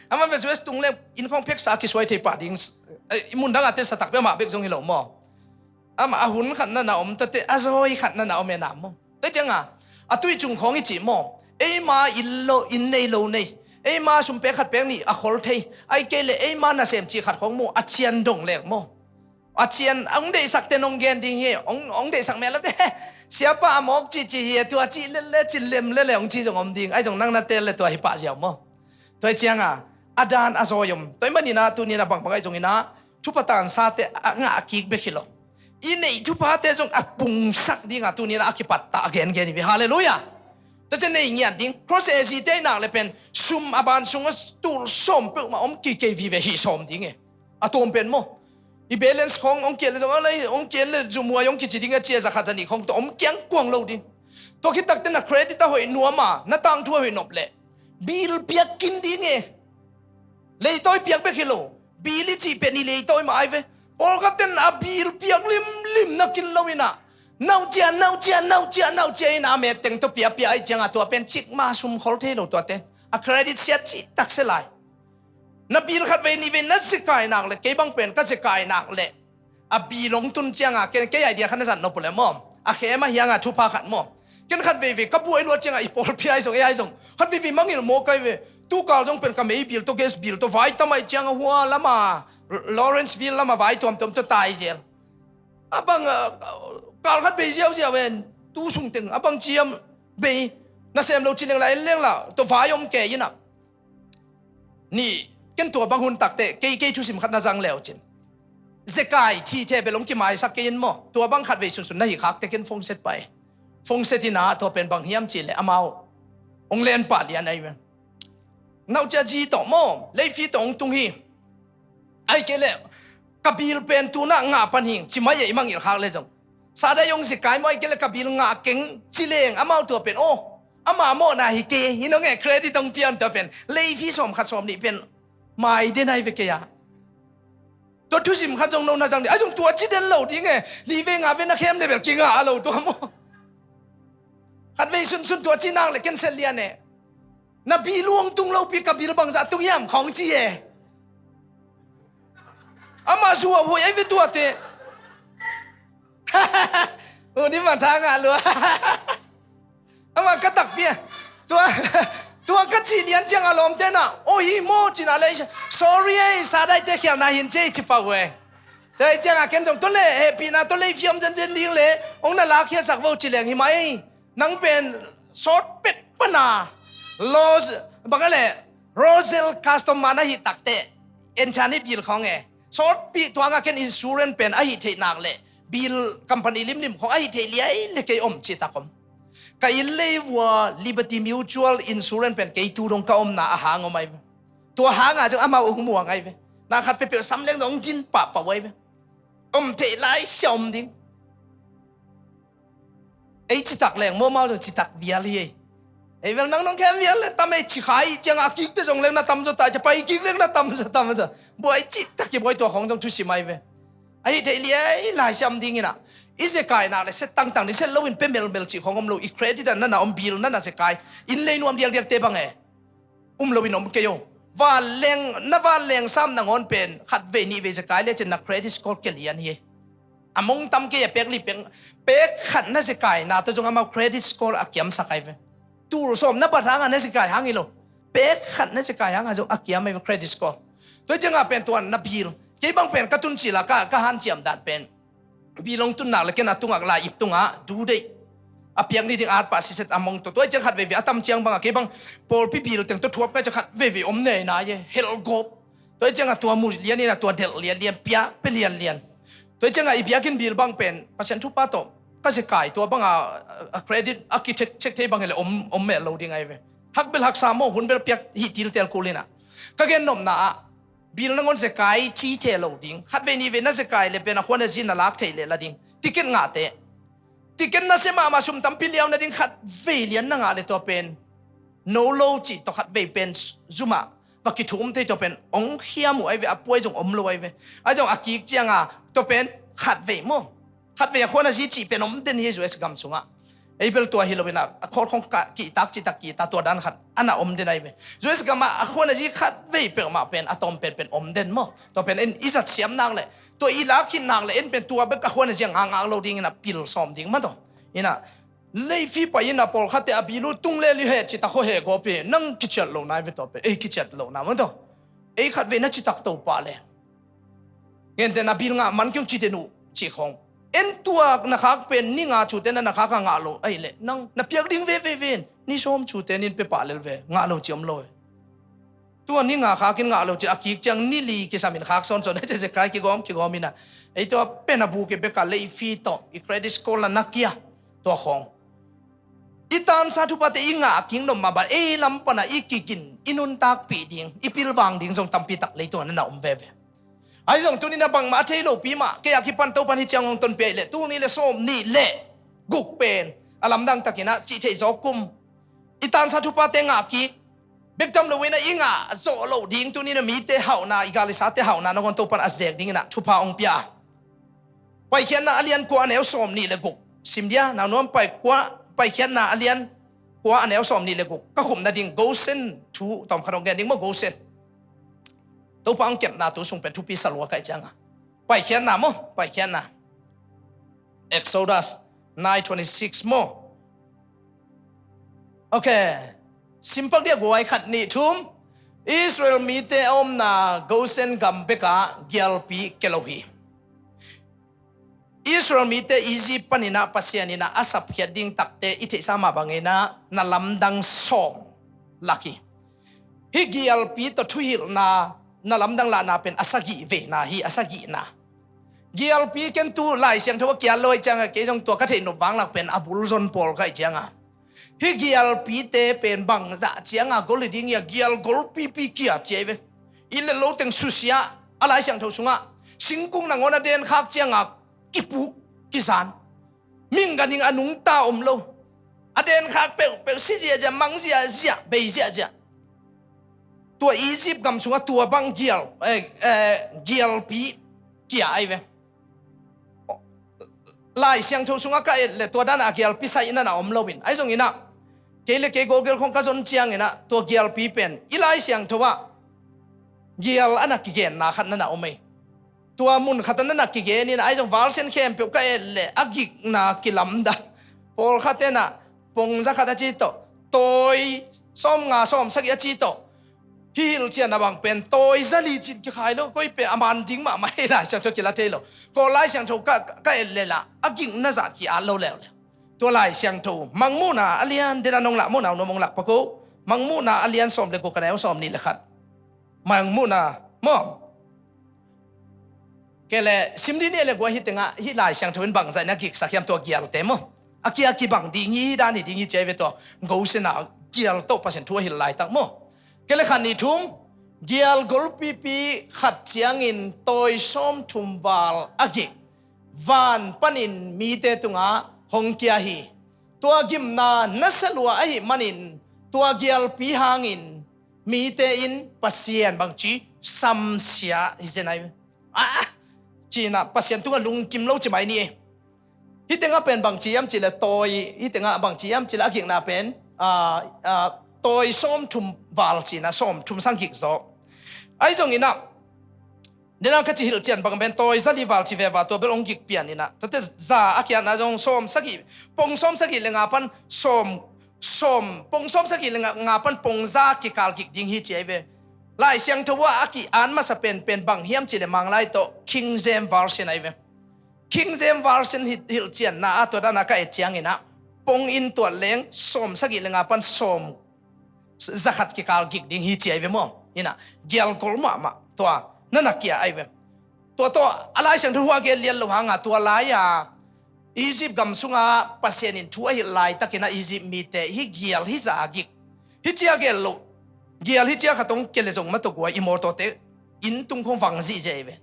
A man vel U S tung le, inn khong pheksa kisuai thei pah ding, eh, i mun dang a te sa tak peuhmah bek zong hi lo maw. Amah a hun khat na na om tate, a zawi khat na na om e na maw. Tua cianga, a tui cung khawng i cih maw. Eima inn lo, inn nei lo nei. Eima sum pek khat pek nih a khol thei. Ai kei le eima nasem cih khat khawng maw, a cian dong leng maw. A cian, a hong deihsak te nong gen ding hi, hong, hong deihsak mel lo te. Siapa a mawk cih cih hi, tua cih le le, cih lem le le, hong cih zong om ding. Ai zong nang na tel le tua hi pah ziau maw. Tua cianga, a dan a zawi om. Tua i manina, tunina bangbang ai zongina, thupha tansate a ngah a kik bek hi lo. I neih thuphate zong a pungsak dinga tunina a kipatta a gengen i ve. Halleluiah. Tua cian nei ngiat ding. Cross A Z te i nak le pen sum a ban sunga tul sawm peuhmah om kikei vive hi sawm ding e. A tuam pen maw. I balance khong ong kian le zong a lei, ong kian le zumhuai ong kici ding a cia zakhat zanih khong tua om kiang kuang lo ding. Tua khitakte na credit a hoih nuama, na tangthu a hoih nop le. Bil piak kin ding e. Leitawi piak bek hi lo. Bil i cih pen i leitawi mah ai ve. Pawlkhat ten a bil piak limlim na kin lo ina. Naucia, naucia, naucia, naucia ina a met teng tawh piapia ai cianga tua pen cikma sum khol thei lo tua ten. A credit siat cih takse lai. Na bil khat vei nih vei na zekai nak le, kei bang pen ka zekai nak le. A bil ong tun cianga, ken kei idea khat na zat nop uh le maw. A khem a hianga thupha khat maw. Ken khat veivei ka buai luat cianga i pawlpi ai zong, ei ai zong. Khat veivei mangil maw kai ve. Tukal zong pen ka mei bil tawh, gas bil tawh, vai tam ai cianga hua lama, Lawrenceville lama vai tuamtuam tawh tai zel. A bang, ah, kal khat bei ziauziau en, tu sung teng, a bang ciam bei. Na sem lo ci leng la, en leng la, tua vai om kei in ah. Ni, ken tua bang hun takte, kei, kei thusim khat na zang leu cin. Zekai thithe bel hong kimaisak kei in maw. Tua bang khatvei sunsun na hi khakte ken phone set pah e. Phone set in ah tua pen bang hiam cih leh amau hong len pah lian ahi ve. Naucia zi tawh maw, leifi tawh hong tung hi. Ahih kei leh ka bill pen tu-in ah ngah pan hing, ci mai e, i mangngilh khak leh zong. Sahdaih hong zekai maw, ahih kei leh ka bill ngah keng ci leng, amau tua pen, aw, ama mawhna hi kei, hi nong e, credit hong pia un, tua pen leifi sawm khat sawm nih pen mai den ahi ve kei a. Tua thusim khat zong no na zang ding, ahi zong tua ci den lo ding e, li vei nga vei na khem leh bel kingah a lo tua maw. Khatvei sunsun tua ci nak leh cancel lian e. Na bill uh hong tung lopi, ka bill bangzah tung hiam khawng ci e. Amah zuau hoih ahi ve tuate. Uni mah tha ngah lua. Amah ka takpi e. Tua, tua ka cih lian ciang a lawmte in ah, aw hi maw ci in ah leh, sorry e, Sahdaihte khialhna hi in ci e, ci pah uh e. Tua hi ciang a ken zong tua leh hehpihna tua lei fiam zenzen ding leh hong na lakkhiatsak vo ci leng hi mah e. Nang pen sawt pek pan a, Rose, bang a leh, Rosel customer na hih takte, en cian hi bill khawng e. Sawtpi tua ngah ken insurance pen ahih theih nak leh, bill company limlim khawng ahih theih liai leh kei om cih tak om. Ka inn lei vua Liberty Mutual Insurance pen kei tu dong ka omna a hang om ahi ve. Tua hang a zong amau hong muang ahi ve. Na khat peuhpeuh sam leng zong hong din pahpah uh ahi ve. Om theih lai sia om ding. Ei citak leng maw, amau zong citak vial hi ei. Ei bel nang nong khem vial leh tam ei, ci kha i ciang a kikte zong leng na tam zaw ta, ci pai kik leng na tam zaw, tam zaw. Buai citak i buai, tua khawng zong thusim ahi ve. Ahih theih liai lai siam ding in ah, i zekai nak leh set tangtang ding, set loin pia melmel cih khawng om lo, i credit ah na na om, bill na na zekai, inn lei nuam diakdiakte bang e. Um loin om kei o. Vanleng, na vanleng sam nangawn pen khatvei nihvei zekai lecin na credit score kia lian hi. A mong tam kei a, pek li pek, pek khat na zekai na tawh zong amau credit score a kiamsak ahi ve. Tul sawm na bat hang a na zekai hang hi lo. Pek khat na zekai hang a zong a kiam ahi ve credit score. Tua hi ciang a pen tua na bill. Kei bang pen ka tun cil a ka, ka hanciam dan pen, bill hong tun nak leh ken a tungah lai ip tungah due date a piak ni ding at pah siset a mong tawh. Tua hi ciang khat veivei a tam ciang bang a, kei bang pawlpi bill teng tawh thuap ka hi ciang khat veivei om nei na ye, helh gawp. Tua hi ciang a tua mu lian in a tua delh lianlian, pia pia lianlian. Tua hi ciang a i biakinn bill bang pen Pasian thupha tawh ka zekai, tua bang a, a credit a kicheck, check thei bang hi leh om, om mel lo ding ahi ve. Hak bel haksa maw, hun bel piak hi tiltel kul in ah. Ka gennopna ah, bill nangawn zekai thithe lo ding. Khatvei nihvei na zekai leh pen a khua na zi na lak theih leh la ding. Ticket ngahte, ticket nasia mahmah, sum tampi liau nading, khatvei lian na ngah leh tua pen no lo cih tawh khatvei pen zum ah va kithum thei, tua pen hong khiam uh ahi ve, a puai zong om lo ahi ve. Ahi zong a kik ciang a tua pen khatvei maw, khatvei a khua na zi cih pen om den hi U S gam sungah. Ei bel tua hi lo in ah, a khawlkhawng ka kihtak citak kihtak, tua dan khat a na om den ahi ve. U S gam ah a khua na zi khatvei peuhmah pen a tawm pen pen om den maw. Tua pen en i zat siam nak leh, tua i lak khit nak leh en pen tua bek a khua na zi a ngakngak lo ding in ah pil sawm ding maw tawh. In ah, leifi pai in ah pawlkhatte a bill uh tung lel hi he, citak khawng he gawp hi, nang kiciat lo na ahi ve tua pen, ei kiciat lo na maw tawh. Ei khatvei na citak to pah leh, gentehna bill ngah man kei ung ci den uh cih khawng. En tua na khak pen ni nga thute na na khak a ngah lo ahih leh, nang na piak ding veve ven, ni sawm thute nin pia pah lel ve, ngah lo ci om lo e. Tua ni nga khak in ngah lo ci a kik ciang ni li kisam in khak sawnsawn, hei, zekai kigawm kigawm in ah, ei tua pen a bu kei bek a leifi tawh i credit score la na kia, tua khawng. I tansa thuphate i ngah kik nop mah bang, ei lam pan a i kik in i nuntakpih ding, i pilvang ding zong tampi tak leitung ah na na om veve. Ahi zong tuni in ah bangmah a thei lopi mah, kei a kipan Topan hi ciang hong tonpih ahih leh tul nih leh sawm nih leh guk pen a lamdang tak in ah cih theih zawk kum, i tansa thuphate ngah kik bek tam lo in ah i ngah zawh loh ding, tuni in ah mite hauhna, i gal i sate hauhna nangawn Topan a zek ding in ah thupha hong pia. Paikhiatna a lian kua a neu sawm nih leh guk sim dia, nau nuam pai kua, Paikhiatna a lian kua a neu sawm nih leh guk, ka khupna ding Gosen thu tawm khat hong gen ding maw, Gosen. Topa hong kepna tu sung pen thupi sa lua ka hih ciang a. Paikhiatna maw, Paikhiatna. Exodus nine twenty-six maw. Ok. Simpak dia, guai, khat nih thum. Israel mite a omna Gosen gam bek ah gialpi kia lo hi. Israel mite Egypt panin ah Pasian in ah a sapkhiat ding takte i theihsa mah bangin ah na lamdang sawm lak hi. Hih gialpi tawh thuhilhna na lamdang lahna pen a sagih vena hi, a sagihna. Gialpi ken tu Lai Siangtho a kiat lo ahih ciangah kei zong tua ka theih nop vanglak pen a bul zon pawl ka hih ciangah hih gialpite pen bangzah ciangah gol hi ding hi a, gial golpipi kia ci ahi ve. Inn le lo teng susia, a Lai Siangtho sungah singkung nangawn a denkhak ciangah kipuh, kizan. Mihing ganhing a nungta om lo. A denkhak peuhpeuh si ziahziah, mang ziahziah, bei ziahziah. Tua Egypt gam sungah tua bang gial, eh, eh, gialpi kia ahi ve. Lai Siangtho sungah ka et le tua dan a gialpi saihna na om lo in. Ahi zongin ah kei le kei gogel khong ka zon ciangin ah tua gialpi pen i Lai Siangtho ah gial a na kigenna khat na na om ei. Tua mun khat a na na kigen in ah ahi zong valsian khempeuh ka et le a gikna kilamdang. Pawlkhat in ah pongza khat a ci tawh, tawi sawmnga sawmsagih a ci tawh. Hih hilhcian a bang pen tawi zali cin kikhai lo, koi pen a man ding mahmah hi Lai Siangtho kila thei lo. Kawl Lai Siangtho ka, ka et le lah a gikna zah ki-at lo leuleu. Tua Lai Siangtho Mangmuhna a lian, dena nong lah muhna uh nuam hong lak pak uh. Mangmuhna a lian sawm le guk a neu sawm nih le khat. Mangmuhna maw? Kei le sim dih ni le gua hih tengah hih Lai Siangtho in bangzah in a giksak hiam tua gialte maw? A kia kibang ding hi dan hi ding hi ci ahi ve tua. Goshen ah gial tawh Pasian thu a hilh laitak maw? Kei le khat nih thum, gial golpipi khat ciangin tawi sawmthum val a gik van panin mite tungah hong kia hi. Tua gimna nasa lua ahih manin tua gialpi hangin mite in Pasian bangci samsia hi zen ahi. Ah, ci-in ah Pasian tungah lungkim lo ci mai ni. Hih tengah pen bangci hiam cih leh tawi, hih tengah bangci hiam cih leh a gikna pen, ah, ah, tawi sawmthum val ci-in ah sawmthum sang gik zaw. Ahi zongin ah, dena ka ci hilhcian bang pen tawi zali val ci veva tua bel hong gik pian in ah. Tuate za a kiatna zong sawm sagih, pong sawm sagih le nga pan sawm, sawm, pong sawm sagih le nga, nga pan pong za kikal gik ding hi ci ahi ve. Lai Siangtho ah a ki-at masa pen, pen bang hiam cih leh Manglai tawh King James Version ahi ve. King James Version hi, hilhcianna ah tua dan a ka et ciangin ah pong in tuat leng sawm sagih le nga pan sawm zakhat kikal gik ding hi ci ahi ve maw? In ah gialgol mahmah tua na na kia ahi ve. Tua tawh a Lai Siangtho hua gen lian lo hang a tua lai-a Egypt gam sungah Pasian in thu a hilh laitakin ah Egypt mite hih gial hih za a gik. Hih cia gel lo. Gial hih cia khat hong kia le zong mah tawh gua i mawtawte inn tung khong vang zihziah ahi ve.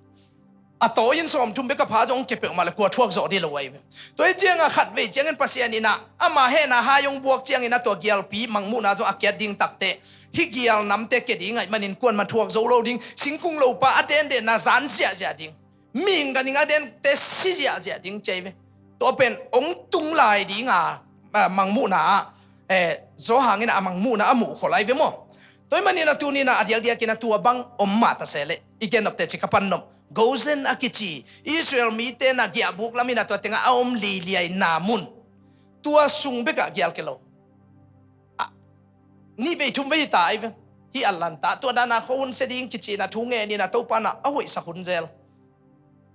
A tawi in sawmthum bek a pha zong kia peuhmah le kua thuak zawh dih lo ahi ve. Tua hi ciangah khat vei ciangin Pasian in ah ama hehna hai hong buak ciangin ah tua gialpi Mangmuhna zong a kiat ding takte hih gial namte kia ding ahih manin kuaman thuak zo lo ding, singkung lopa a dendenna zan ziahziah ding, mihing ganhing a dente si ziahziah ding ci ahi ve. Tua pen hong tung lai ding a, a, Mangmuhna ah, eh, Johan in a Mangmuhna a muh khol ahi ve maw? Tua ahih manin ah tuni-in ah a diakdiakin ah tua bang om mah ta se leh i gen nopte ci ka pan nop. Goshen a kici Israel mite na giahbuk lam in ah tua tengah a om liliai na mun. Tua sung bekah gial kei lo. Ah, nih vei thum vei hi ta ahi ve. Hih Atlanta tua dan a khuahun sia ding kici-in ah thu ngen in ah Topa in ah a hoihsak hun zel.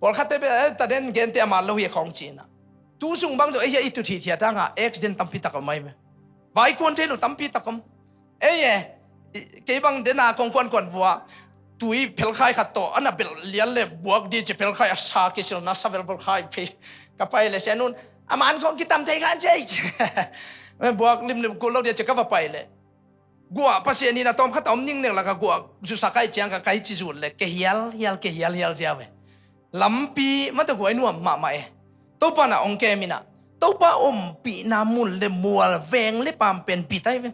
Pawlkhatte bel, eh, taden gente a man lo hi a khawng ci-in ah. Tu sung bang zong ei hia i tut hithiat hang a accident tampi tak a om ahi ve. Vaikuan thei lo tampi tak om. Ei e, i, kei bang dena kong kuankuan vua tui phelkhai khat tawh a na belh lian le buak di ci phelkhai a sa kisilna sa velvel khai phei. Ka pai le sianun a man khawng kitam thei khan ci ei ci. Buak limlim kul lo di ci ka va pai le. Guah Pasian in a tawmkhat a om ningneng lakah guah zusak ahih ciang ka kai ci zut le ke hialhial, ke hialhial ziau e. Lampi mah tawh guai nuam mahmah e. Topa in ah hong kem in ah Topa ompihna mun le mual veng le paam pen bit ahi ve.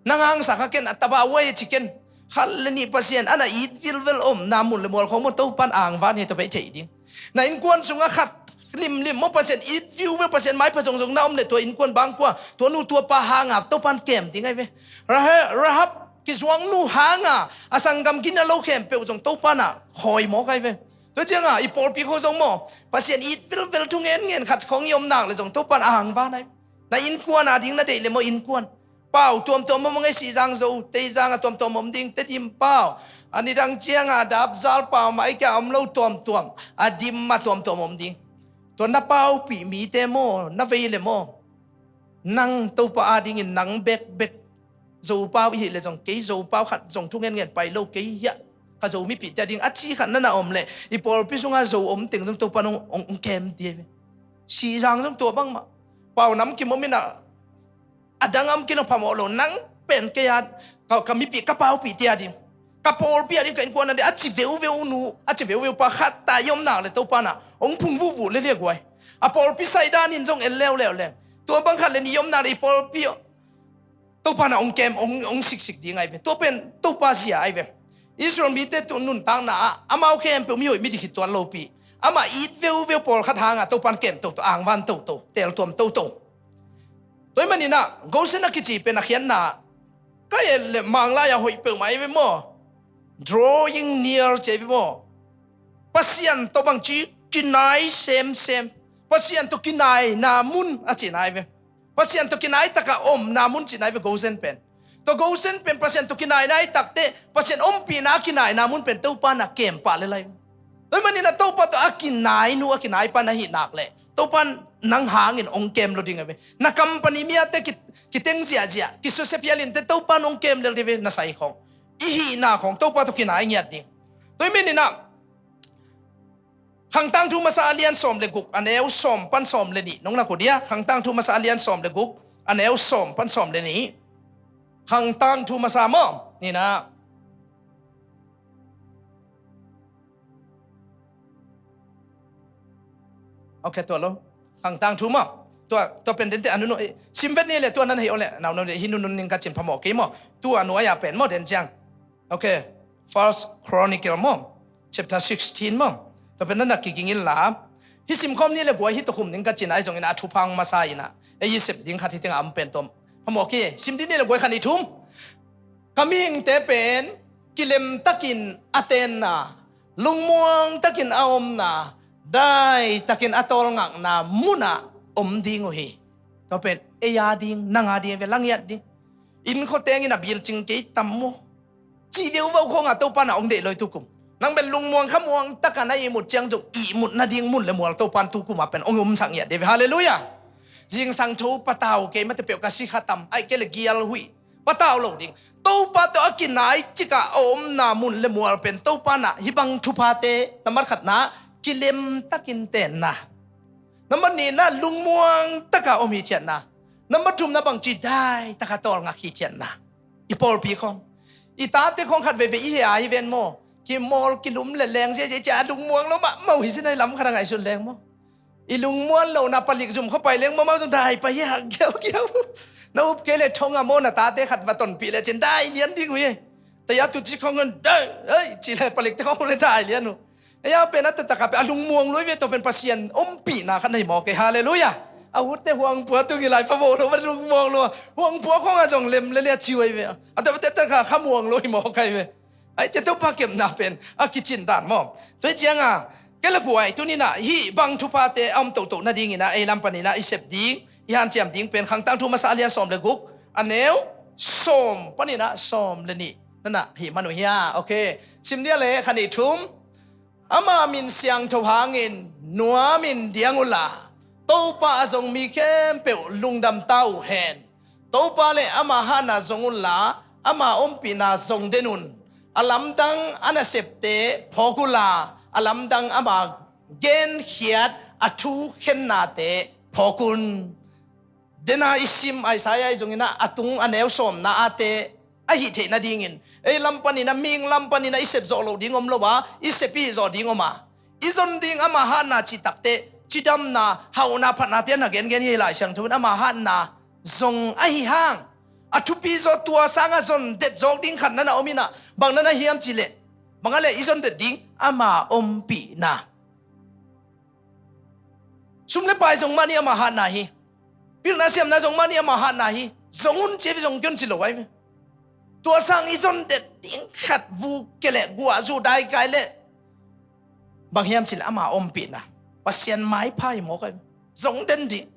Na ngangsak a ken a taba uai a ci ken. Khat le nih Pasian a na it vilvel omna mun le mual khawng maw Topa in angvan hi tua pai thei ding. Na innkuan sungah khat limlim maw Pasian it viu ve, Pasian maipha zongzong na om le tua innkuan bangkua tua nu tua pa hanga Topa in kem ding ahi ve. Rahe-, Rahab kizuang nu hanga a sanggam gina lo khempeuh zong Topa in ah khawi mawk ahi ve. Tua cianga i pawlpi khawng zong maw Pasian it vilvel thu ngen ngen khat khawng i om nak le zong Topa in a hang van ahi. Na innkuan a ding na deih le maw innkuan. Pau tuamtuam om a ngei Sihzang Zo, Teizang a tuamtuam om ding, Tedim pau. A nidang cianga dapzal pau mah ei kia om lo tuamtuam. A dim mah tuamtuam om ding. Tua na paupih mite maw, na vei le maw, nang Topa adingin nang bekbek Zopau i hih le zong, kei Zopau khat zong thu ngen ngen pai lo kei hiah, ka Zo mipihte ading a ci khat na na om leh, i pawlpi sungah Zo om teng zong Topa nong ong, ong kem ti hi ve. Sihzang zong tua bangmah. Pau nam kim om in ah, a dang om kim lo phamawh lo, nang pen kei a, ka, ka mipih, ka paupihte ading, ka pawlpi ading, ka innkuan ading a ci veuveu nu, a ci veuveu pa khat ta i om nak le Topa na ong phung vuhvuh le le guai. A pawlpi saidanin zong en leuleu leng, tua bang khat le nih i om nak le i pawlpi Topa na ong kem, ong, ong siksik ding ahi ve. Tua pen Topa zia ahi ve. Israel mite tu nuntakna ah amau khempeuh mihoih midik hi tuan lopi, amah it veuveu pawlkhat hangah Topan kem toto, angvan toto, teltuam toto. Tua ahih manin ah Gosen a kici pen a khiatna, ka et le Manglai ah hoih peuhmah ahi ve maw. Drawing near ci ahi ve maw. Pasian tawh bangci kinai semsem, Pasian tawh kinaina mun a cihna ahi ve. Pasian tawh kinai taka omna mun cihna ahi ve Gosen pen. Tua Gosen pen Pasian tawh kinaina ahi takteh, Pasian ompihna a kinaina mun pen Topa na kem pah le lai. Tua ahih manin ah Topa tawh a kinai nu, a kinai pa na hih nak leh, Topa nang hangin ong kem lo ding ahi ve. Na company mi ate ki, kiteng ziahziah, kisusia phial inteh Topa nong kem lel ding ve, na sai khong, i hihna khong Topa tawh kinai ngiat ding. Tua ahih manin ah Khangtangthu masa a lian sawm le guk, a neu sawm pan sawm le nih nong na kut dia. Khangtangthu masa a lian sawm le guk, a neu sawm pan sawm le nih. Khangtangthu masa maw? Ni na. Ok, tua lo. Khangtangthu maw? Tua, tua pen dente a nunung, eh, sim vet ni le tua nan hei o le, nau nau le hi nunung ning ka cin phamawh kei maw? Tua nuai a pen maw den ciang. Ok, First Chronicle maw, chapter sixteen maw. Tua pen na na kiging inla, hih simkhawm ni le guai hih tawh khum ning ka cin ahi zongin a thupha masa in ah, ei i sep ding khat hi teng a om pen tom. Phamawh kei, sim dih ni le guai khat nih thum. Ka mihingte pen kilemtakin a tenna, lungmuangtakin a omna, daitakin a tawlngakna munah om ding uh hi. Tua pen ei a ding, nang a ding, ve la ngiat ding. Inn khua tengin a bilcing kei tam maw? Cih deuh vau khawngah Topa na ong deih lo hi tukum. Nang bel lungmuang khamuang taka na ihmut ciang zong ihmut nading mun le mual Topa in tukum a pen ong umsak ngiat dih ve. Halleluiah. Zingsang tho patau kei mate peuh ka si kha tam, aih kei le gial huih patau lo ding. Topa tawh a kinai cikah a omna mun le mual pen Topa na hih bang thuphate, nambat khatna kilemtakin tenna, nambat nihna lungmuang taka om hithiatna, nambat thumna bangci daitaka tawlngak hithiatna. I pawlpi khong, i tate khong khat veivei i hia hi ven maw? Kimawl kilum le leng ziazia i cia a lungmuang lo mahmah uh hi sin ahi lam khat a ngaihsun leng maw? I lungmuan lohna palik zum khua pai leng maw, mau zong dai pai hi hak giaugiau. Na up kei le thong a maw, na tate khat va tonpih le cin dai lian ding uh hi. Taya tu ci khong un dai ei ci le palikte khong le dai lian uh. Ei a pen a taktak a pen a lungmuang lo hi ve, tua pen Pasian ompihna khat na hi mawk ei. Halleluiah. A utte huangpua tung hi lai phamawh lo, va lungmuang lo. Huangpua khong a zong lem le lia ciu ahi ve. A tua pen taktak a khamuang lo hi mawk ahi ve. Aih cia Topa kepna pen a kicin dan maw? Tua hi cianga kei le guai tuni na hih bang thuphate a om toto nadingin a ei lam panin a i sep ding, i hanciam ding pen Khangtangthu masa a lian sawm le guk, a neu sawm panin a sawm le nih na na hih man uh hia? Ok. Sim dia le khat nih thum. Ama min siangtho hangin nuamin diang unla, Topa a zong mi khempeuh lungdam ta uh hen. Topa le ama hatna zong unla, ama ompihna zong den un. A lamdang a nasepte phawk unla, a lamdang ama genkhiat a thukhennate phawk un. Dena i sim Isaiah i zongin a, a tung a neu sawmna ate a hih theih nadingin ei lam panin a, mihing lam panin a i sep zawh loh ding om lo a, i sep i hih zawh ding om a, i zon ding ama hatna cih takteh cidamna, hauhna, phatnate a na gengen hi. Lai Siangtho in ama hatna zong ahi hang a thupi zaw, tua sangah zon det zawk ding khat na na om in a, bang na na hiam cihleh, bang a le i zon det ding ama ompihna. Sum le pai zong mah ni ama hatna hi. Pilna siamna zong mah ni ama hatna hi. Zong un ci ve, zong kion ci lo ai ve. Tua sang i zon det ding khat vuk kei le guah zu dai kai le bang hiam cihleh ama ompihna, Pasian maipha hi mawk ai ve. Zong den ding.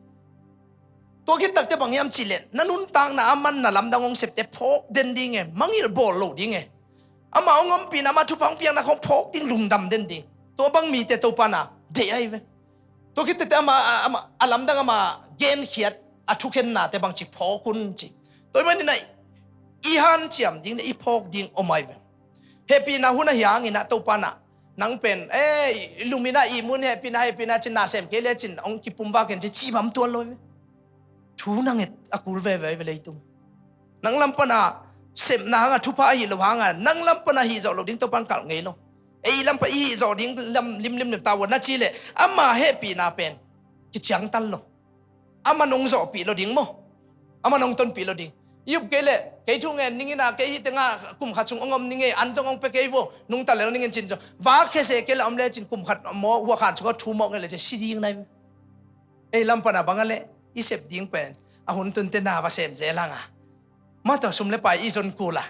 Tua khit takte bang hiam cihleh na nuntakna a man na lamdang hong septe phawk den ding e, mangilh bawl lo ding e. Ama hong ompihna, ama thupha hong piakna khong phawk ding, lungdam den ding. Tua bang mite Topa na deih ahi ve. Tua khit teh ama, ama, a lamdang ama genkhiat a thukhennate bangci phawk un ci. Tua ahih manin ah i hanciam ding le i phawk ding om ahi ve. Hehpihna hun ahi hangin ah Topa in ah nang pen, eh, i lum in ah ihmu in hehpihna, hehpihna ci-in na sem kei le cin hong kipumvak in ci, cih bang tuan lo hi ve. Thu nanget a kul veve hi ve leitung. Nang lam pan a sepna hang a thupha ahi lo hang a, nang lam pan a hih zawh loh ding Topa in kalh ngei lo. Ei lam pan i hih zawh ding lam limlim le ta ua na cih leh ama hehpihna pen kiciangtan lo. Aman hong zawhpih lo ding maw? Aman hong tonpih lo ding. I up kei leh kei thu ngen ning in ah, kei hih teng ah kum khat sung hong om ning ei, an zong hong pia kei vo, nungta lel ning in cin zong. Vak khese kei leh om le cin kum khat maw, huakhan sung ah thu mawk ngen le cin si ding na hi ve. Ei lam pan a bang a leh i sep ding pen a hun tun teh na va sem zel hang a, ma tawh sum le pai i zon kul a,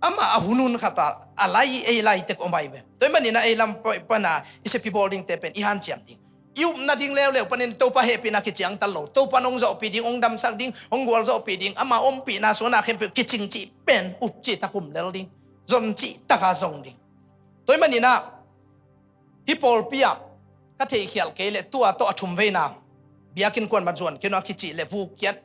amah a hun hun khat a, a lai, ei lai tek om ahi ve. Tua ahih manin ah ei lam pa-, pan a i sep i bawl dingte pen i hanciam ding. I upna ding leuleu panin Topa hehpihna kiciangtan lo, Topa in hong zawhpih ding, hong damsak ding, hong gualzawhpih ding, ama ompihna suan a khempeuh kicing cih pen up cih tak um lel ding, zon cih tak a zong ding. Tua ahih manin ah hih pawlpi ah ka theihkhialh kei leh tua tawh a thum veina biakinn kuaman zuan kei nung a kicih leh vuk kiat.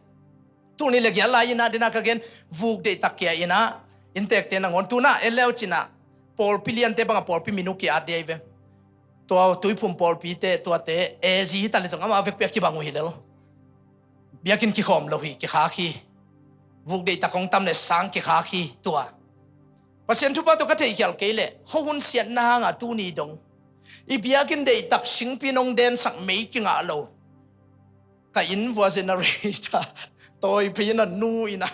Tul nih le giat lai in ah, den a ka gen, vuk deihtak kia in ah, inntekte nangawn tu-in ah en le uh cin ah, pawlpi liante bang a pawlpi min uh ki-at ding ahi ve. Tua Tuiphum pawlpite, tuate, A Z hi ta leh zong amah vekpi a kibang uh hi lel. Biakinn kikhawm lo hi, kikhak hi. Vuk deihtak hong tam leh sang kikhak hi tua. Pasian thupha tawh ka theihkhialh kei leh khuahun siatna hang a tuni dong i biakinn deihtak singpi in hong densak mei kingah lo. Ka inn vua generator tawi phei in a nu in ah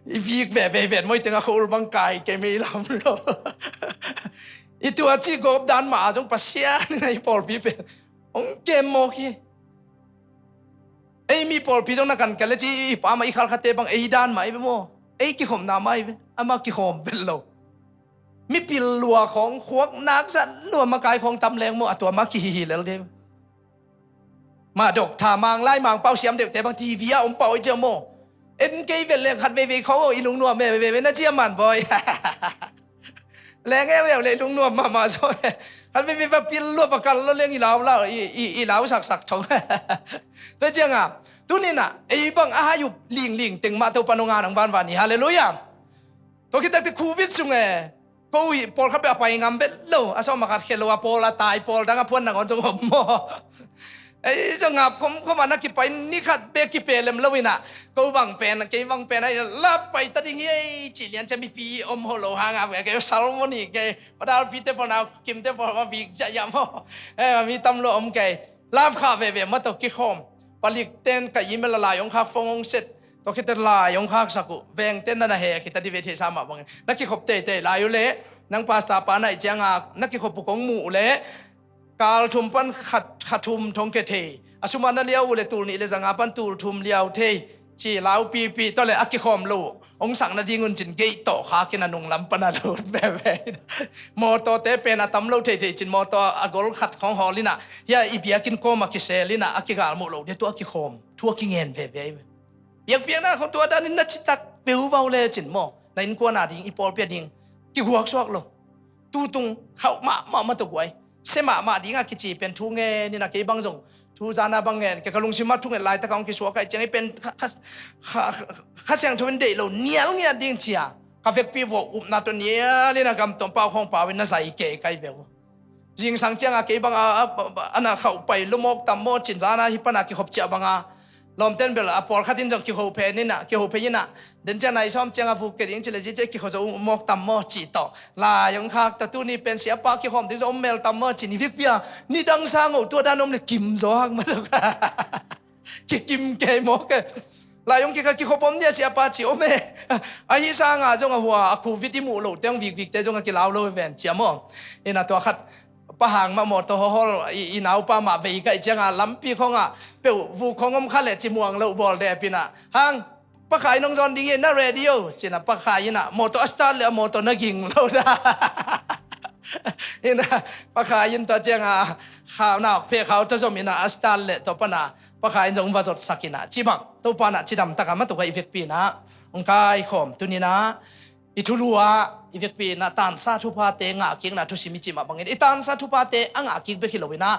i vik veve ven maw, i teng ah khua-ul bang kai kei mei lam lo. I tua cih gawp dan mah a zong Pasian in ah i pawlpi pen hong kem mawk hi. Ei mi pawlpi zong na kan kei leh ci, i pa mah i khalkhate bang ei dan mah ahi ve maw. Ei kikhopna mah ahi ve. Amah kikhawm vet lo. Mipil lua khawng, khuak nak zat lua, makai khawng tam leng maw, a tua mah kihihi lel ding. Mah dok tha Manglai Mangpau siam deuhte bang TV ah om pah oi cia maw. En kei vet leng khat veivei khawng aw, i lungnuam e, veivei na cia man bawi. Leng euyau le lungnuam mahmah zaw e. Khat veivei va pil lua va kal lo leng i lau lau, i, i, i lau saksak thong. Tua ciang a, tuni in ah ei bang a hai up lingling teng mah Topa nong a nang vanvan hi. Halleluiah. Tua khit tak teh Covid sung e, ko hi pawlkhat bek a pai ngam vet lo, a sawm a khat khia lo, a pawl a tai, pawl dang a phuan nangawn zong om maw. Ei zong ngap khomkhom a na kipai ni khat bek kipe lem lo in ah, ko bang pen, kei bang pen a lap pai ta ding hi ei cih lian cia mipi om ho lo hang a, kei salmon hi kei, padalpite pawl, nau kimte pawl ma bik zah yam ho. Eh, mi tam lo om kei. Lap khah veve mah tawh kikhawm. Palik ten ka email a lai hong khak, phone hong set. Tua khit teh lai hong khaksak uh. Veng ten na na he khit ta di ve, theihsa mah bangin na kikhop teitei lai uh leh, nang pastor pa naih ciang a na kikhop uh kong muh uh leh, kal thum pan khat, kha thum thong khe thei. A sum a na liau uh leh tul nih le zanga pan tul thum liau thei. Ci lau pipi, tua leh a kikhawm lo hong sak nading un cin gate tawh khak in a nung lam pan a lut veve. Mawtawte pen a tam lo theithei cin mawtaw a gol khat khawng hawl in ah, hia i biakinn kawm a kisel in ah, a kigal muh lo ding, tua a kikhawm, thu a kingen veve. Biakpiakna khawng tua dan in na citak veuvau le cin maw, na innkuan a ding, i pawlpi a ding kiguaksuak lo. Tutung khauh mahmah mah tawh guai. Sia mahmah ding a kici pen thu ngen in ah, kei bang zong thu zan a bang ngen, kei ka lungsim ah thu ngen laitak a hong kisuak ahih ciang i pen kha, kha, kha, kha, Kha Siangtho in deih lo nial ngiat ding cia ka vekpi vua upna tawh nial in a gamtom pau khawng pau in na zai kei kai ve uh. Zingsang ciang a kei bang a, a, a, a na khauh pai lo mawk tam maw cin, zan a hih pan a kikhop ciah bang a, lawmten bel a pawlkhat in zong kiho phen in ah, kiho phei in ah, den ciang nai sawm ciang a vuk kei ding ci le, ci ciah kiho zo mawk tam maw cih tawh lai hong khak ta. Tuni pen siapa kikhawm ding zong om mel tam maw ci, ni vikpi a nidang sang oh tua dan om le kim zaw hak mah tuk. Kikim kei mawk e. Lai hong kikha, kikhop om dia siapa ci om e. Ahi sang a zong a hua a Covid i muh loh teng vikvikte zong a kilau lo ven cia maw. In ah tua khat Pa Hang mah mawtaw hawhawl, i, i naupa mah vei kaih ciang a lampi khawng ah peuh vuk khawng om kha leh ci muang loh bawl dep in ah, Hang, Pa Khai nong zawn ding hi, na ready o, ci in ah Pa Khai in ah mawtaw a start leh a mawtaw na ging lo dah. In ah Pa Khai in tua ciang a khau nak phe khau ta zom in ah a start leh tua pan a Pa Khai in zong va zotsak in ah, ci bang Topa in ah cidam tak a mah tuk a i vekpi in ah hong kaikhawm. Tuni in ah i thulu ah i vekpi in ah tansa thuphate ngahkikna thusim i cih mah bangin, i tansa thuphate a ngahkik bek hi lo in ah,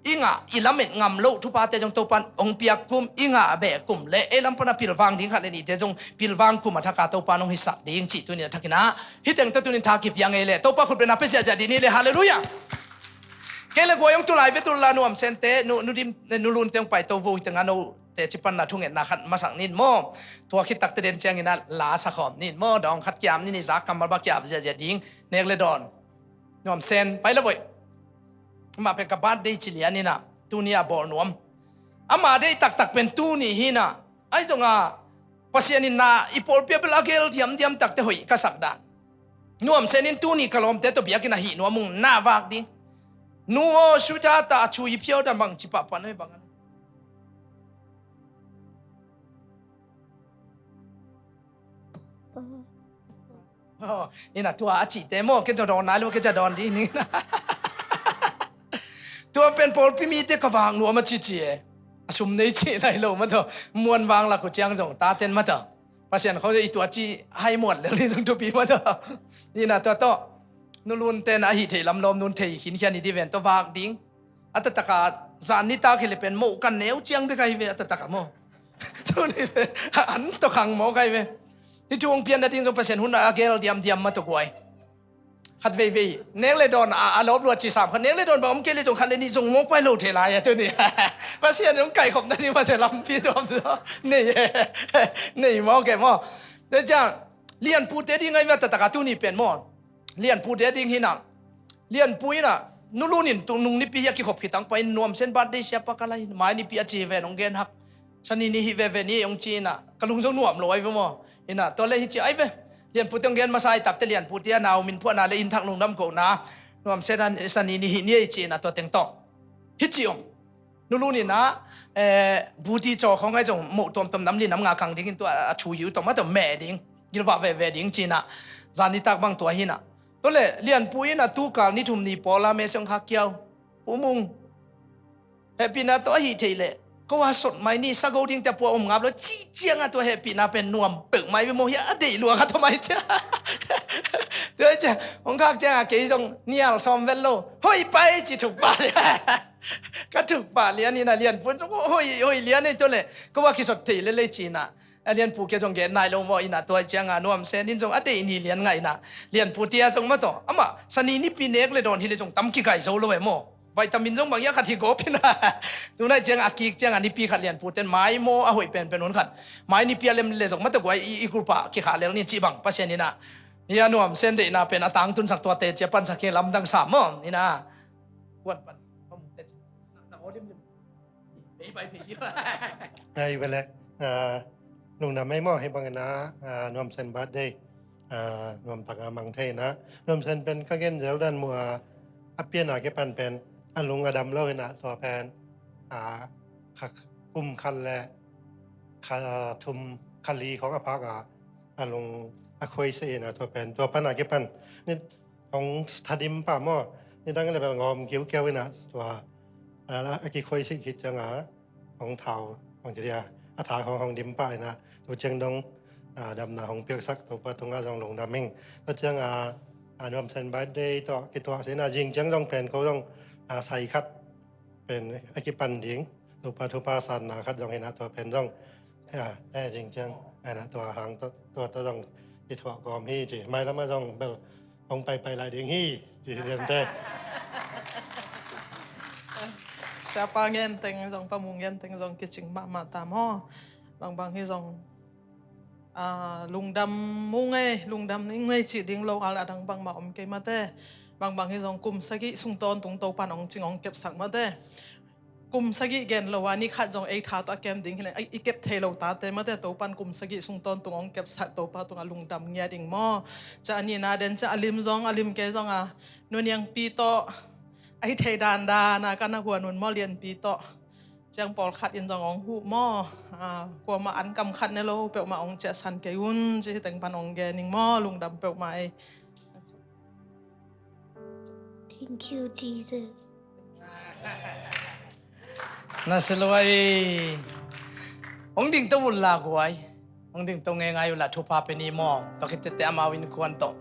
i ngah, i lamet ngam loh thuphate zong Topan hong piak kum, i ngah beh kum le ei lam pana pilvang ding khat le nihte zong pilvang kum a thaka Topan hong hisak ding cih tuni a thakin ah, hih teng tawh tunin tha kipia ngei le Topa khutbetna pia ziahziah dih ni le, halleluiah. Kei le guai hong tulai ve tul la Nuam Sente, nu, nu dim, nu Lunte hong paito vo hih tengah no teci panna thungetna khat masak nin maw. Tua khit takte den ciangin ah la sakhawm nin maw, dawng khat kiam nin, i zak kammal ba kiam ziahziah ding. Nek le dawn. Nuam Sen, pai la voih. Amah pen ka birthday ci lian in ah, tuni a bawl nuam. Ama deih taktak pen tuni hi in ah, ahi zongah Pasian in na i pawlpi ah bel a gel diamdiam takte hoih ka sak dan. Nuam Sen in tuni ka lawmte tawh biakinn ah hih nuam ung, na vak ding. Nu aw, sweetheart, a thu i phiau dan bang ci pahpah na hi bang a. Aw, ina tua a cihte maw, kei zong dawn nai lo, kei zong dawn dih ning. Tua pen pawlpi mite ka vak nuam a cici e. A sum nei cih nai lo mah tawh, muan vang lak uh ciang zong taten mah tawh. Pasian khong i tua ci hai muat lel ni zong thupi mah tawh. Ina tua tawh, nu Lunten a hih theih lam lawm nun thei khinkhian i dih ven tawh vak ding. A taktak a zan nitak hi le pen moh kan neu ciang bek ahi ve a taktak a maw. Tuni ve, an tawh khang mawk ahi ve. Hih thu hong pian nading zong Pasian hun a gel diamdiam mah tawh guai. Khat veivei, nek le dawn a, a lawp lua ci sam khat, nek le dawn bang om kei le zong khat le nih zong mawk pai lo thei lai a tuni. Pasian hong kaikhop nading mah thei lampi tuam tuam. Nei, nei mawk e maw. Tua ciang, Lianpute ding ahi ve a taktak a tuni pen maw. Lianpute ding hi nang. Lianpu in ah, nu Lun in tu nung nipi hi a kikhop khitang pai in Nuam Sen birthday siapa ka lai, mai nipi a ci hi ve nong gen hak. Sani ni hi veve ni hong ci in ah, ka lung zong nuam lo ahi ve maw. In ah, tua le hi ci ahi ve. Lianpute hong gen masa ahi takte Lianpute a nau min phuahna le inn thak lungdam kohna. Nuam Sen a sani ni hi ni ahi ci in ah tua teng tawh. Hi ci om. Nu Lun in ah, eh, buti caw khong ahi zong moh tuamtuam nam li nam nga kang dingin tua a thu yiu tawh mah tawh meh ding, gilvah veve ding ci in ah, zan nitak bang tua hi in ah. Tua le Lianpu in ah tukal ni thum ni pawl a meh siang kha kiau. Pu Mung. Hehpihna tawh ahi thei leh. Ko a sot mai ni sago ding te pua om ngap lo ci ciang a tua hehpihna pen nuam peuh mai ve maw hi a deih lua kha tawh mai cia. Tua cia, hong khak ciang a kei zong nial sawm vel lo. Hoih pai ci thuk pah lian. Ka thuk pah lian in ah Lianpu in zong hoih, hoih lian ei tua le. Ko a kisot thei lel ei ci in ah. A Lianpu kia zong gen nai lo maw in ah tua ciang a Nuam Sen in zong a deih ni lian ngah in ah. Lianpu tia zong mah tawh. Amah, sani nipi nek le dawn hi le zong tam kigai zo lo e maw. Vitamin zong bang hi a khat hi gawp in ah. Tunai ciang a kik ciang a nipi khat Lianpu ten mai maw a hoih penpen hun khat. Mai nipi a lem le zong mah tawh guai i, i group ah kikha lel ni cih bang Pasian in ah. Hi a Nuam Sen deihna pen a tangtunsak tuate cia pansak hi lamdang sam maw. In ah. Kuan pan. Ngai vele, ah, lungdam ei maw, hih bangin ah, ah, Nuam Sen birthday, ah, nuamtak a mang thei in ah. Nuam Sen pen ka gen zel dan muh a, a pian a kipan pen a lung a dam lo in ah, tua pen, ah, kha, kum khat le kha thum kha li khong a phak a, a lung a khuai se in ah, tua pen, tua pan a kipan. Ni hong thadim pah maw, nidang le bel ngawm kiukiau in ah tua, a, a kikhuai sih khit ciang a hong thau, hong ci dia, a tha hong, hong dim pah in ah, tu ciang dong, a, damna hong piaksak Topa tungah zong lungdam ing. Tu ciang a, a, Nuam Sen birthday tawh kituah sin a, zing ciang zong pen ko zong, a, sai khat pen a kipan ding, Topa thupha sanna khat zong hi in ah tua pen zong. Ya, eh, zing ciang, eh, na, tua hang tua, tua, tua zong i thuak kawm hi ci. Mailam ah zong bel hong paipai lai ding hi ci, hi ciang te. Siapa ngen teng zong, Pa Mung ngen teng zong kicing mahmah ta maw. Bangbang hi zong, ah, lungdam mu ngei, lungdam ni ngei cih ding lo, al a dang bangmah om kei mate. Bangbang hi zong kum sagih sung tawntung Topan hong cing hong kepsak mate. Kum sagih gen lo a, ni khat zong ei tha tawh a kem ding hi leh, i kep thei lo tate mate, Topan kum sagih sung tawntung hong kepsak Topa tungah lungdam ngiat ing maw. Ca a nihna den ca a lim zong, a lim kei zong a, Nu Niangpi tawh, a hi thei dandan a, ka na huan un maw, Lianpi tawh. Ciang pawlkhat in zong hong huh maw. A, kuamah an kam khat ne lo peuhmah hong ciahsan kei un, ci hi teng pan hong gen ing maw, lungdam peuhmah ei. Thank you, Jesus. Na si lua ei. Hong ding to un la guai. Hong ding to ngeingai un la, thupha pe ni maw. Tua khit tete amau innkuan tawh.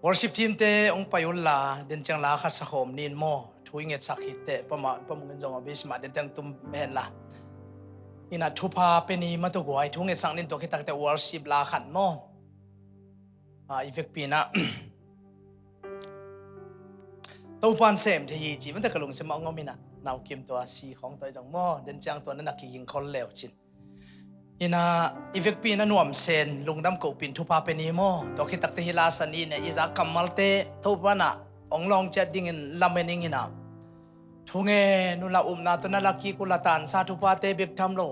Worship team te hong pai un la, den ciang la khat sakhawm nin maw. thu i ngetsak hi teh, pamah, pamah in zong a base mah den teng tum hen la. Ina thupha pe ni mah tawh guai, thu ngetsak ning tua khit tak teh worship la khat maw. A, i vekpi in ah Topa'n sem thei hi ci mah teh ka lungsim ah hong om ina, nau kim tua si khawng tua i zong maw, den ciang tua na na kiging khol leu cin. Ina, i vekpi in ah nuam sen, lungdam kohpih in thupha pe ni maw. Tua khit tak teh hih la san i ne i zak kammalte Topa'n ah hong lawng ciat dingin lamen ing ina. Thu ngen uh la, upna tawh na la kik uh la, tansa thuphate bek tham lo,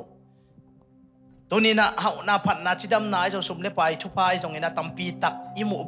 tuni in ah hauhna, phatna, cidamna ahi zong, sum le pai thupha ahi zongin ah tampi tak i muh